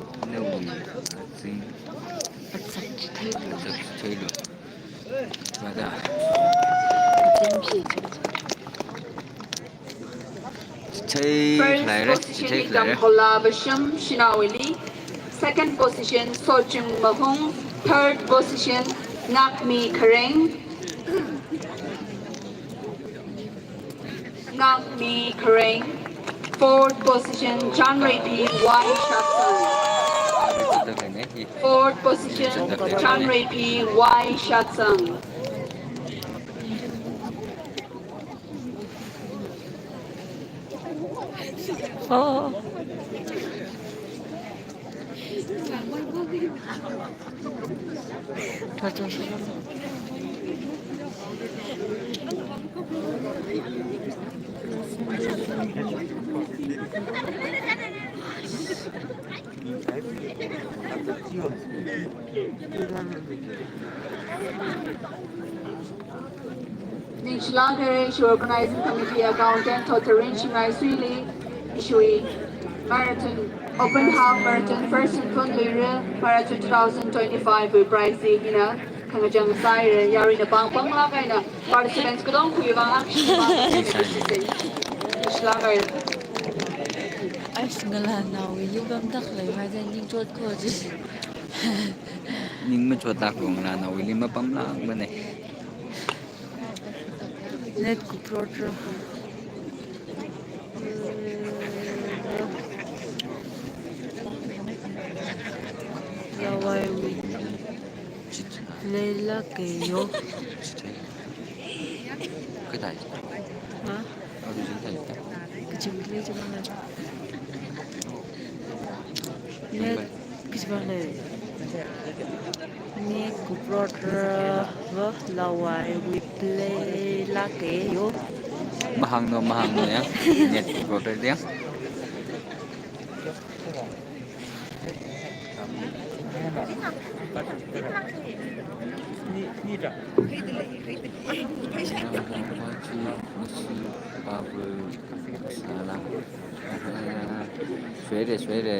First position hi Tamhola Vashum shanaowuili. Second position Sochung Mahung. Third position Ngakmi Khareng. Ngakmi Khareng. Fourth position, Chanreipi Y Shatsang. Fourth position, Chanreipi Y Shatsang. Oh. Ningshilāk haira, issue organizing committee accountant Thotharin Shingaisuili, issue marathon, open half marathon, first Hunphun Luira marathon two thousand twenty-five wui prize hina khangachang sāhaira, yaruina pāng panglāk eina participants katonga khuiwui vang akshi ma. Ningshilāk haira. Ai, ngalānaowuili pamda khalei maida ningchot ko ji. Ning machotlāklu, ngalānaowuili mapamlākmana. Net kuprot ra. Lawaiwui. Chit. Leilāka yo. Chit. Kadai. Ha? Aru jin tai ta. Kachim le jin le. Net. Kachibale. Net kuprot ra va lawaiwui leilāka yo. Mahānglu, mahānglu ya. Net kuprot ra ya. Soire, soire,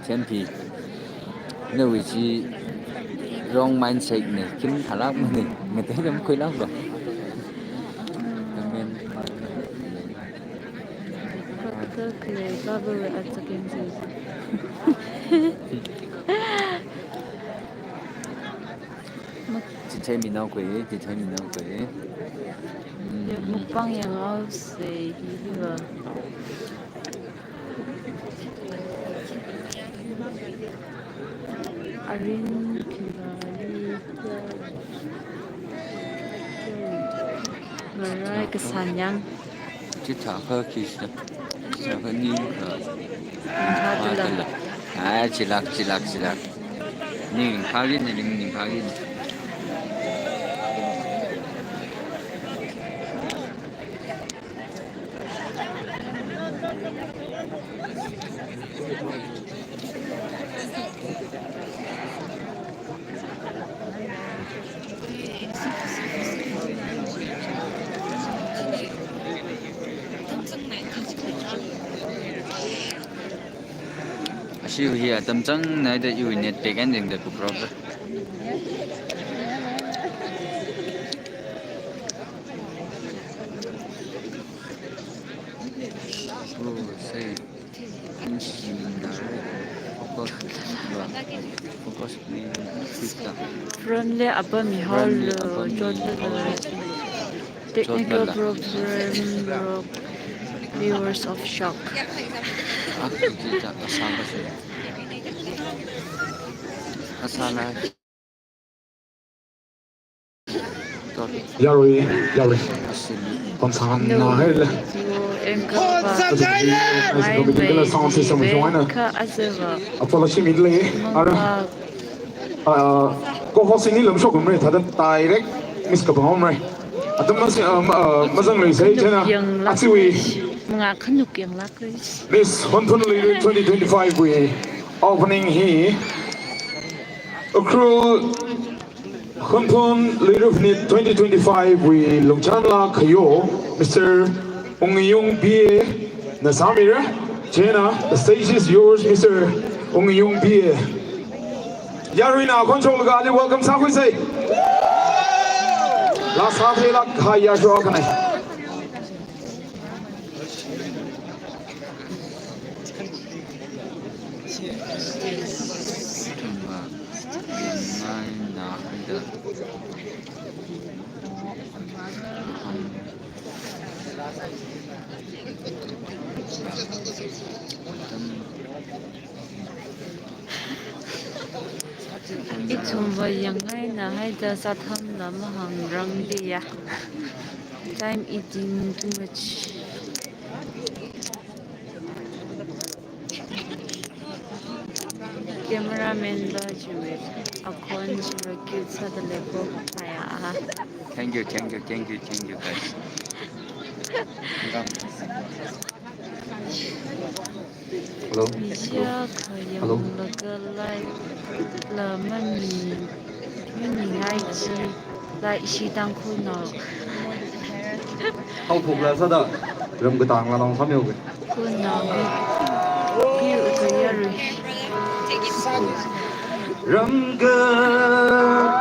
champion. Nawui chi wrong mindset na, khim thalākmana, ngateida makhuilāklu. Amen. Chitheimi naokhui, chitheimi naokhui. Mm. Mukbang yanghaosa hiva. Arin Khilali. Ngarai kasān yang. Chithākha khi sā. Chithākha ningkha. Ningkha tala. Ai, chilāk, chilāk, chilāk. Ningkha gin, ning, ningkha gin. Ashi hi atam chang naida iwui net pek an ringda kuprok. Oh, say. Front le apam mi hall lo, front le apam mi hall lo, jot lo. Technical problem, rock, viewers of shock. Ah, kita asal kasi. Asal lah. Yarui, yarui. Pamsang na hai le. Sound system join na. Apology mi le. Ara. Ah, co-host ni lam shok mai thada direct miss kapangmara. Atam mas, ah, ma, ah, mazanglui sai china. Achiwui. Manga khanuk yanglākra. Miss Hunphun Luira twenty twenty-five wui opening hi. Ukhrul Hunphun Luira Phanit twenty twenty-five wui lungchanlāk khayo, Mister Ungiyung B A na sāmira. China, the stage is yours, Mister Ungiyung B A. Yaruina khon shoklaga ali welcome sākhuisa. Laa sātheilāk hai ya shokana. Ithumva yangngaina haida sāthamla mahāngrangdiya. Time eating too much. Cameraman va chiwui akhon chiva cute sāda leiko. Aya, aha. Thank you, thank you, thank you, thank you, guys. Hello? Hello? Ishia kayang laga like la mani, mani ngai chi, like ishi Tangkhulnao. Haophokla sāda, ram katangla long samyo ke. Khulnao, view, view kayarui. Ram katangla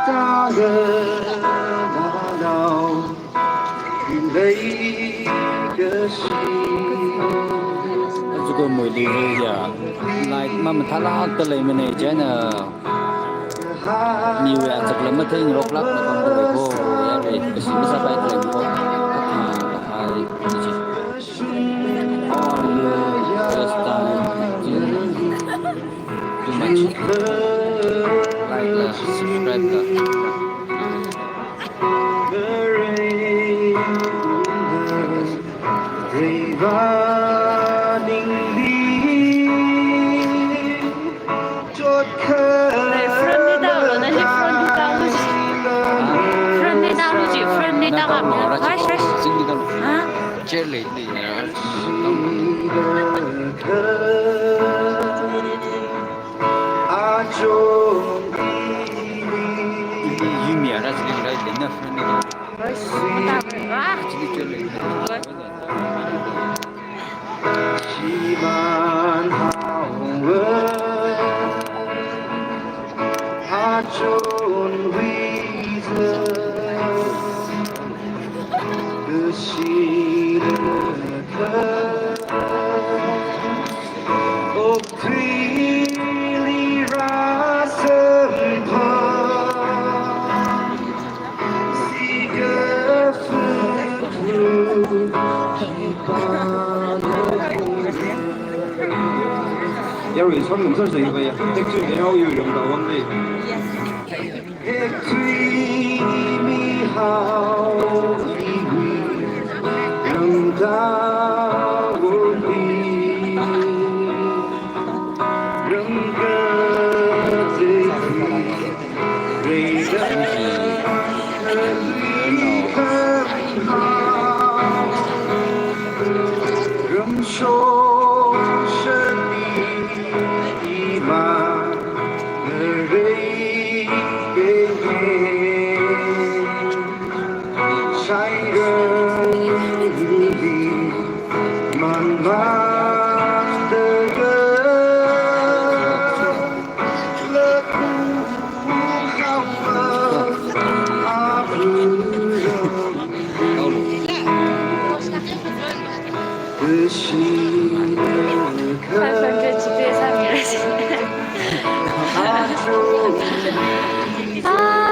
long. Azuko moili ya, like mamathālākda leimana chieina, miwui achakla matheingaroklākna pamda leiko, yare, kashi masāpaida leiko. Athang kahai, chi. First time, too much. Like la, subscribe la. Front li tālu, nashi front li tālu chi. Front li tālu chi, front li tālu. Rush, rush. Ha? Chair lei, lei. Yumi ara sili rai lena friend ni. Mata ra. Chili chole. Chiman hawa. Achon wiza. Kushina ka. Okthuili rāsampha, sikafutu khipāna khunga. Yarui, samnum sāsai kaya. Take two, eh, how you, Ramda, one day. Yes. Victory mihao iwi, Ramda wurpi, Ramda teki, Ramda teki, Ramshong shani ima. Five hundred G P A sāmira. Ah.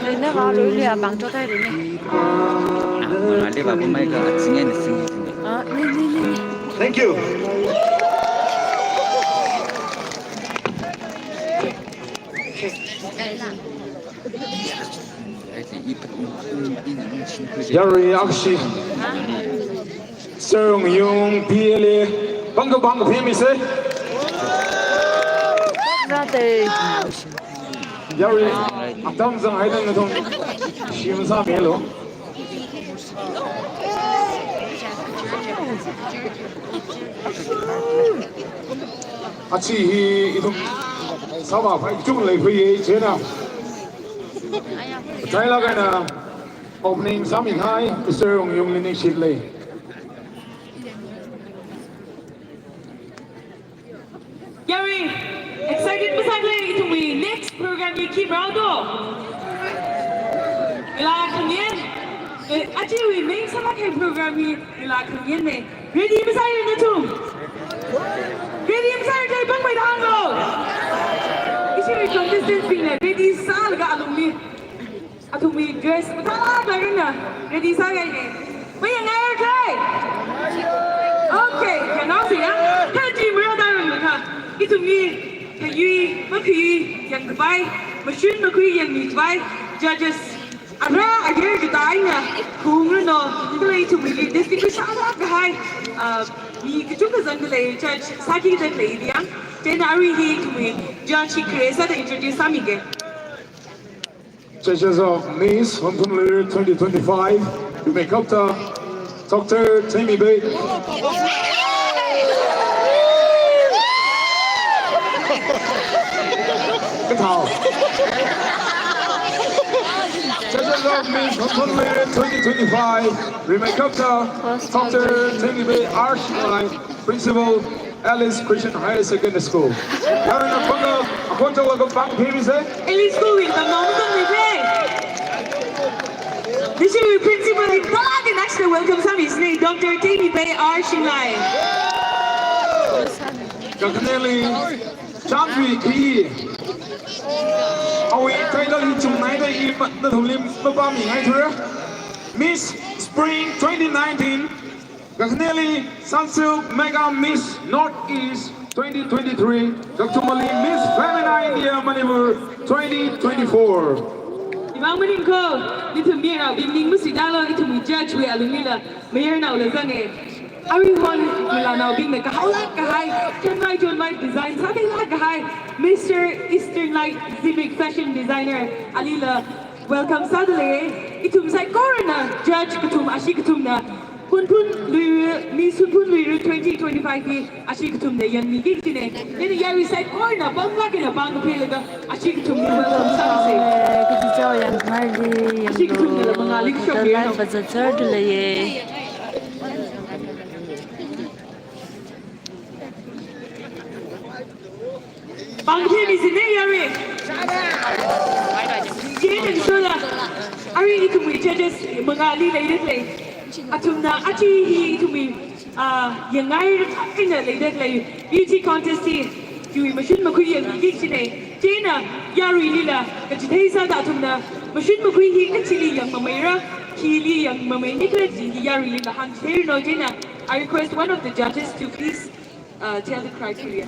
Rina va lui lui a bang chot hai rina. Ah, mangā li va bu mai ka atsing ai na sing. Ah, ni, ni, ni, ni. Thank you. Yarui akshi. Serung yung P L A. Bang ka bang ka P M I se. Rate. Yarui atam zang hai dang na thong. Shim sa melo. Achi hi ithum sāvāphai kachungkha leipaiya, chieina. Chai lāk eina opening sāmihai, Mister Wungyungli ningshilei. Yarui, excited masālei, ithumwui next program hi khi rao do. Ngalā khangyan, eh, achiwui main sālāk kahai program hi ngalā khangyanna. Ready masāya nathum? Ready masāya, pāngmeida hānglu. Ishi contestants bingna ready sālaga alungli athumwui dress mathālāk eina ready sāhaina. Mayangngai khala? Okay, yanghaosa ya. Kha chi mara darang kha. Ithumwui khayui, makhayui yangkhavai, mashun makhui yangmikhavai judges ara ayar katā eina khaungranu, kala ithumwui distinguish sālāk kahai, ah, mi kachungkha zangdalei, judge sāki zangdalei yang. Chieina arui hi ithumwui judge hi khare sāda introduce sāmige. Judges of Miss Hunphun Luira twenty twenty-five, we may come to Doctor Teimi Bey. Kathao. Judges of Miss Hunphun Luira twenty twenty-five, we may come to Doctor Teimi Bey R Shinglai, Principal, Alice Christian Higher Secondary School. Yaruina pānga, akhon chok laga pāng phimisa. Alice School wui tamnao matamnaobing. Nashi principal in tala the national welcome sāmisei, Doctor Teimi Bey R Shinglai. Kakhaneli, Changvi Kri. Awui title hi chungmeida i ma-, nathumli mapāmingaithura. Miss Spring twenty nineteen. Kakhaneli, Sunsilk Mega Miss Northeast twenty twenty-three, kakathumali Miss Femina India Manipur twenty twenty-four. Ivang maningkho, nathum mayarnaobing ning masuitālu, ithumwui judge wui alunglila mayarnaola zanga. Aruihon ngalānaobingna kahaolāk kahai, chonmai chonmai design sātheilāk kahai, Mister Eastern Light Zimik Fashion Designer alila welcome sādalei. Ithum saikorana judge kathum, ashi kathumna Hunphun Luira, Miss Hunphun Luira twenty twenty-five hi ashi kathumna yangmiki kajina. Chieina yarui saikorana pānglāk eina pāng kaphālaga ashi kathumli welcome sāmisei. Kachichao yangmili, ashi kathumnala mangāli kashok, hotel life fazat sādaleiya. Pāng phimisa ne yarui. Chieina sola, arui ithumwui judges mangāli leidalei. Athumna achi hi ithumwui, ah, yangngairā eina leidalei beauty contest hi, chiwui mashun makhui yangmiki kajina. Chieina yaruilila kachithei sāda athumna mashun makhui hi kachili yangmameira, khili yangmameini khala kaji hi yaruilila hāngchitheiranu. Chieina I request one of the judges to please uh, tell the criteria.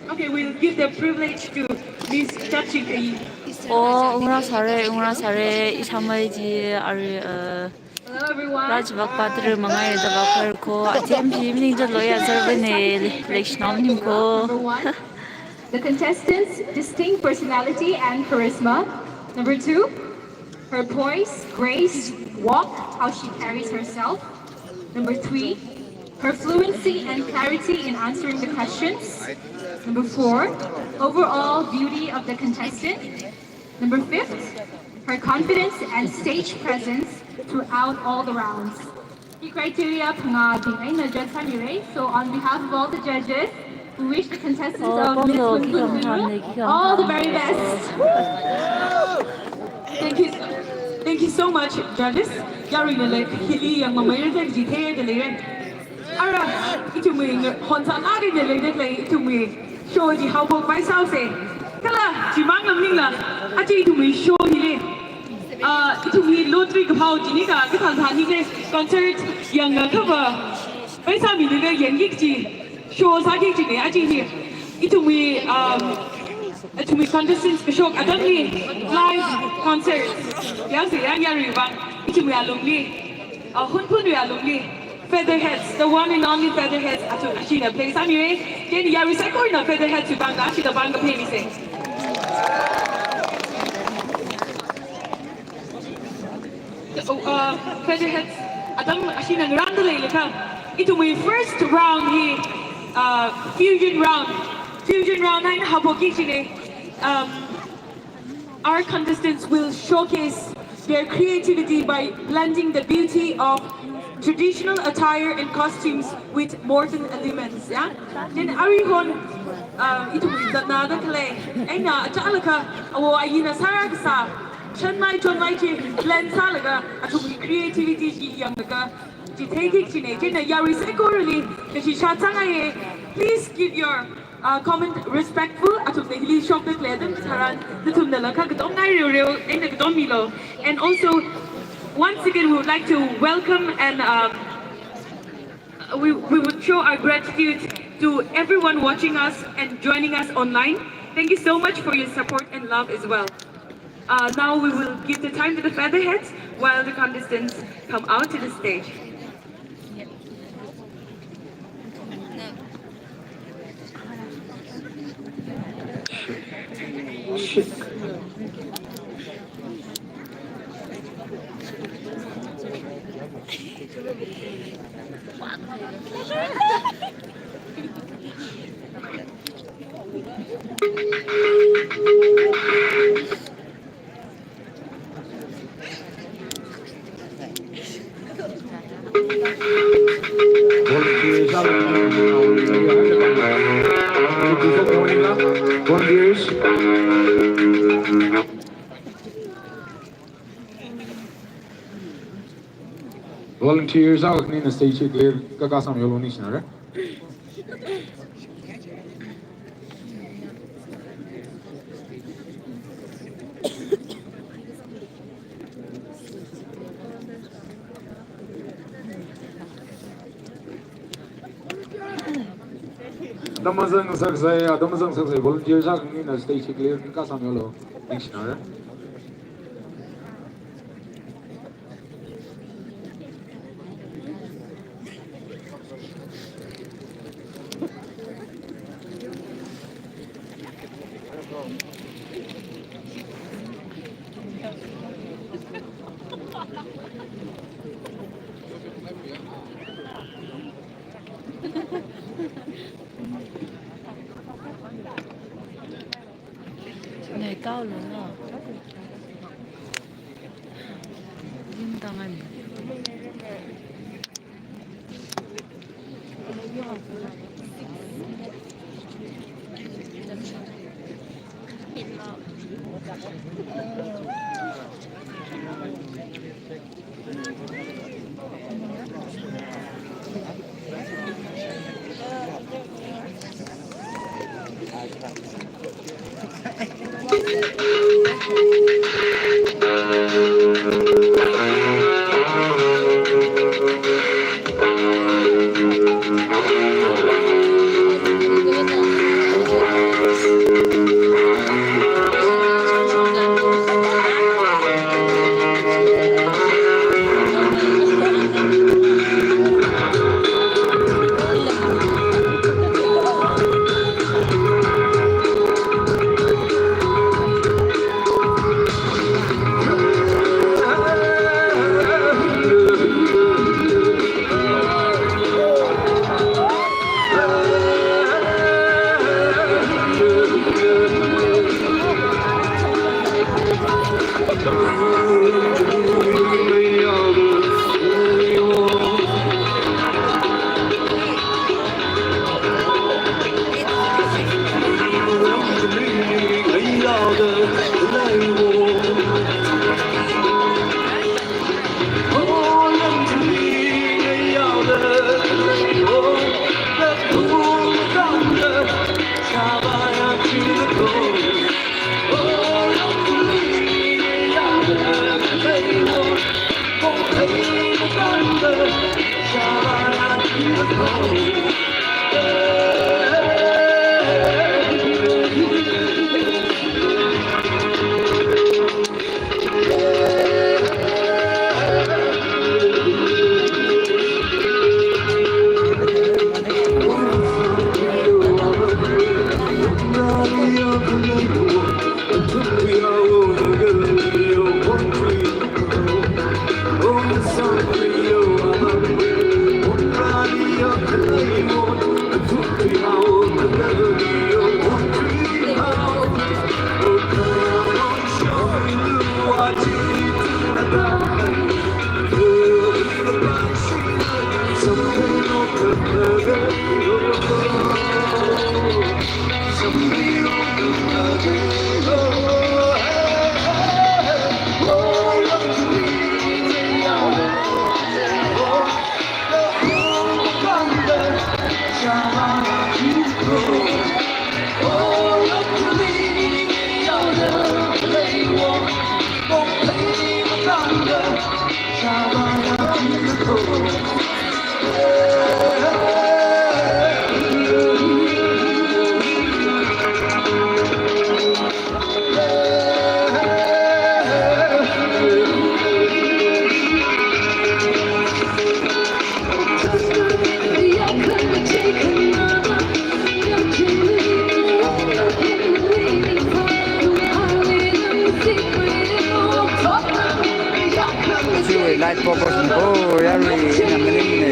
Okay, we'll give the privilege to Miss Chachi Kayi. Oh, ungra sāra, ungra sāra, ishāmei chi arui, uh, hello, everyone. Rajvak Patri mangai da bakar ko, atem chi mning jat loya zarvane, le-, leishnaonim ko. Number one, the contestant's distinct personality and charisma. Number two, her poise, grace, walk, how she carries herself. Number three, her fluency and clarity in answering the questions. Number four, overall beauty of the contestant. Number fifth, her confidence and stage presence throughout all the rounds. Hi criteria phangābing eina judge sāmira. So on behalf of all the judges, we wish the contestants of Miss Hunphun Luira all the very best. Thank you, thank you so much, judges. Yaruinala hili yangmameira da jithei dalei. Ara, ithumwui nga-, hon sālāk eina leidalei, ithumwui show chi haophok paisāsa. Kala, chimang lamningla, achi ithumwui show hili, ah, ithumwui lottery kaphao chini ka, kathāda thānile, concert yangakha va, paisa milaga yangki kaji, show sāki kajina, achi hi. Ithumwui, um, ithumwui contestants kashok atamli live concert. Yangsa yang yaruiwui vang, ithumwui alungli, uh, Hunphunwui alungli, Featherheads, the one and only Featherheads, athum ashina play sāmira. Chieina yarui saikorana Featherheads wui vangla ashina pāng kaphāmisei. Uh, Featherheads atam ashina ngarānda leilakha, ithumwui first round hi Uh, fusion round. Fusion round eina haophokki kajina. Um, our contestants will showcase their creativity by blending the beauty of traditional attire and costumes with modern elements. Yeah? Then aruihon, uh, ithum zatnada khalei. Eina achālakha, awo ayina sāra kasā, shanmai chonmai chi blend sālaga, athumwui creativity chi yanglaga, chitheiki kajina. Chieina yarui saikorali, kashi shā chāngaiya, please give your, uh, comment respectful. Athumna hili shokda khalei atam tharan, nathumnala kha katom ngai reoreo, eina katom milu. And also, once again, we would like to welcome and, um, we, we would show our gratitude to everyone watching us and joining us online. Thank you so much for your support and love as well. Uh, now we will give the time to the featherheads while the contestants come out to the stage. Volunteers. Volunteers akha khanina stage clear kakā sāmilu, ningshinara. Atam mazang sāsai, atam mazang sāsai, volunteers akha khanina stage clear kakā sāmilu, ningshinara. Nei tao lo lo. Yin tang ani. Chiwui light focus ni ko, yarui ina maning ne.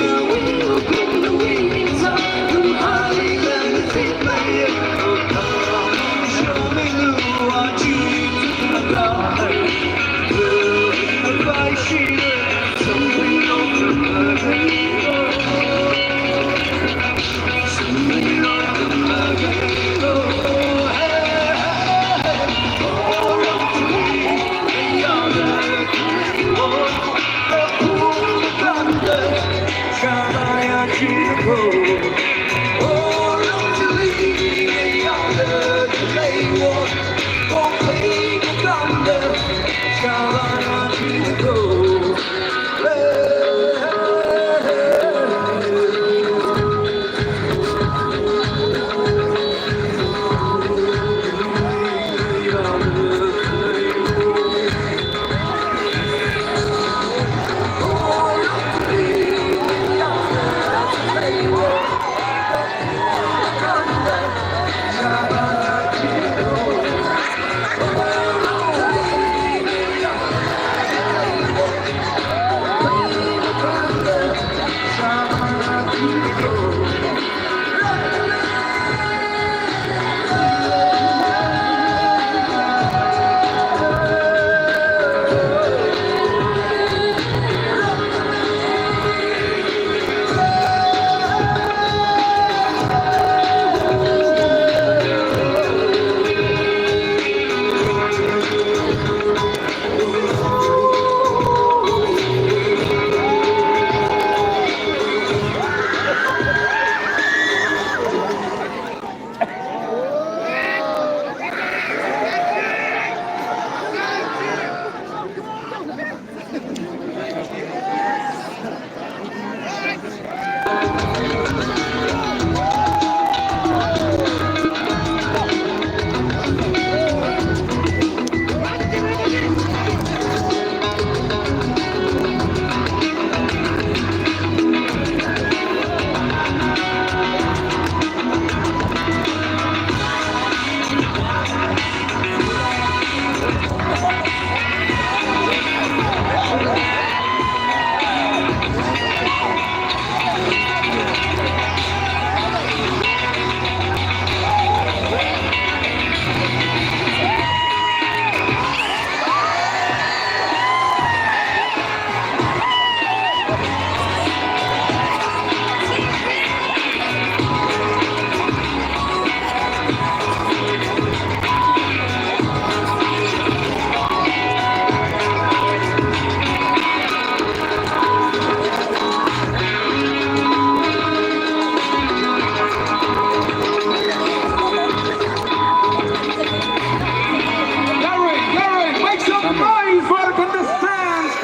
Yarui, yarui, make some noise for the contestants.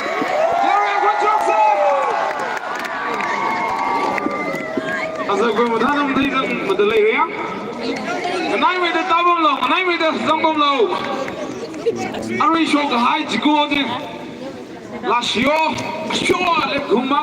Yarui, good job, sir. Aza koi mathānam theizang madalei ria. Nganaimeida tāpamlu, nganaimeida zangpamlu. Arui shokkahai chiko chi. Lashio, shio, le khuma,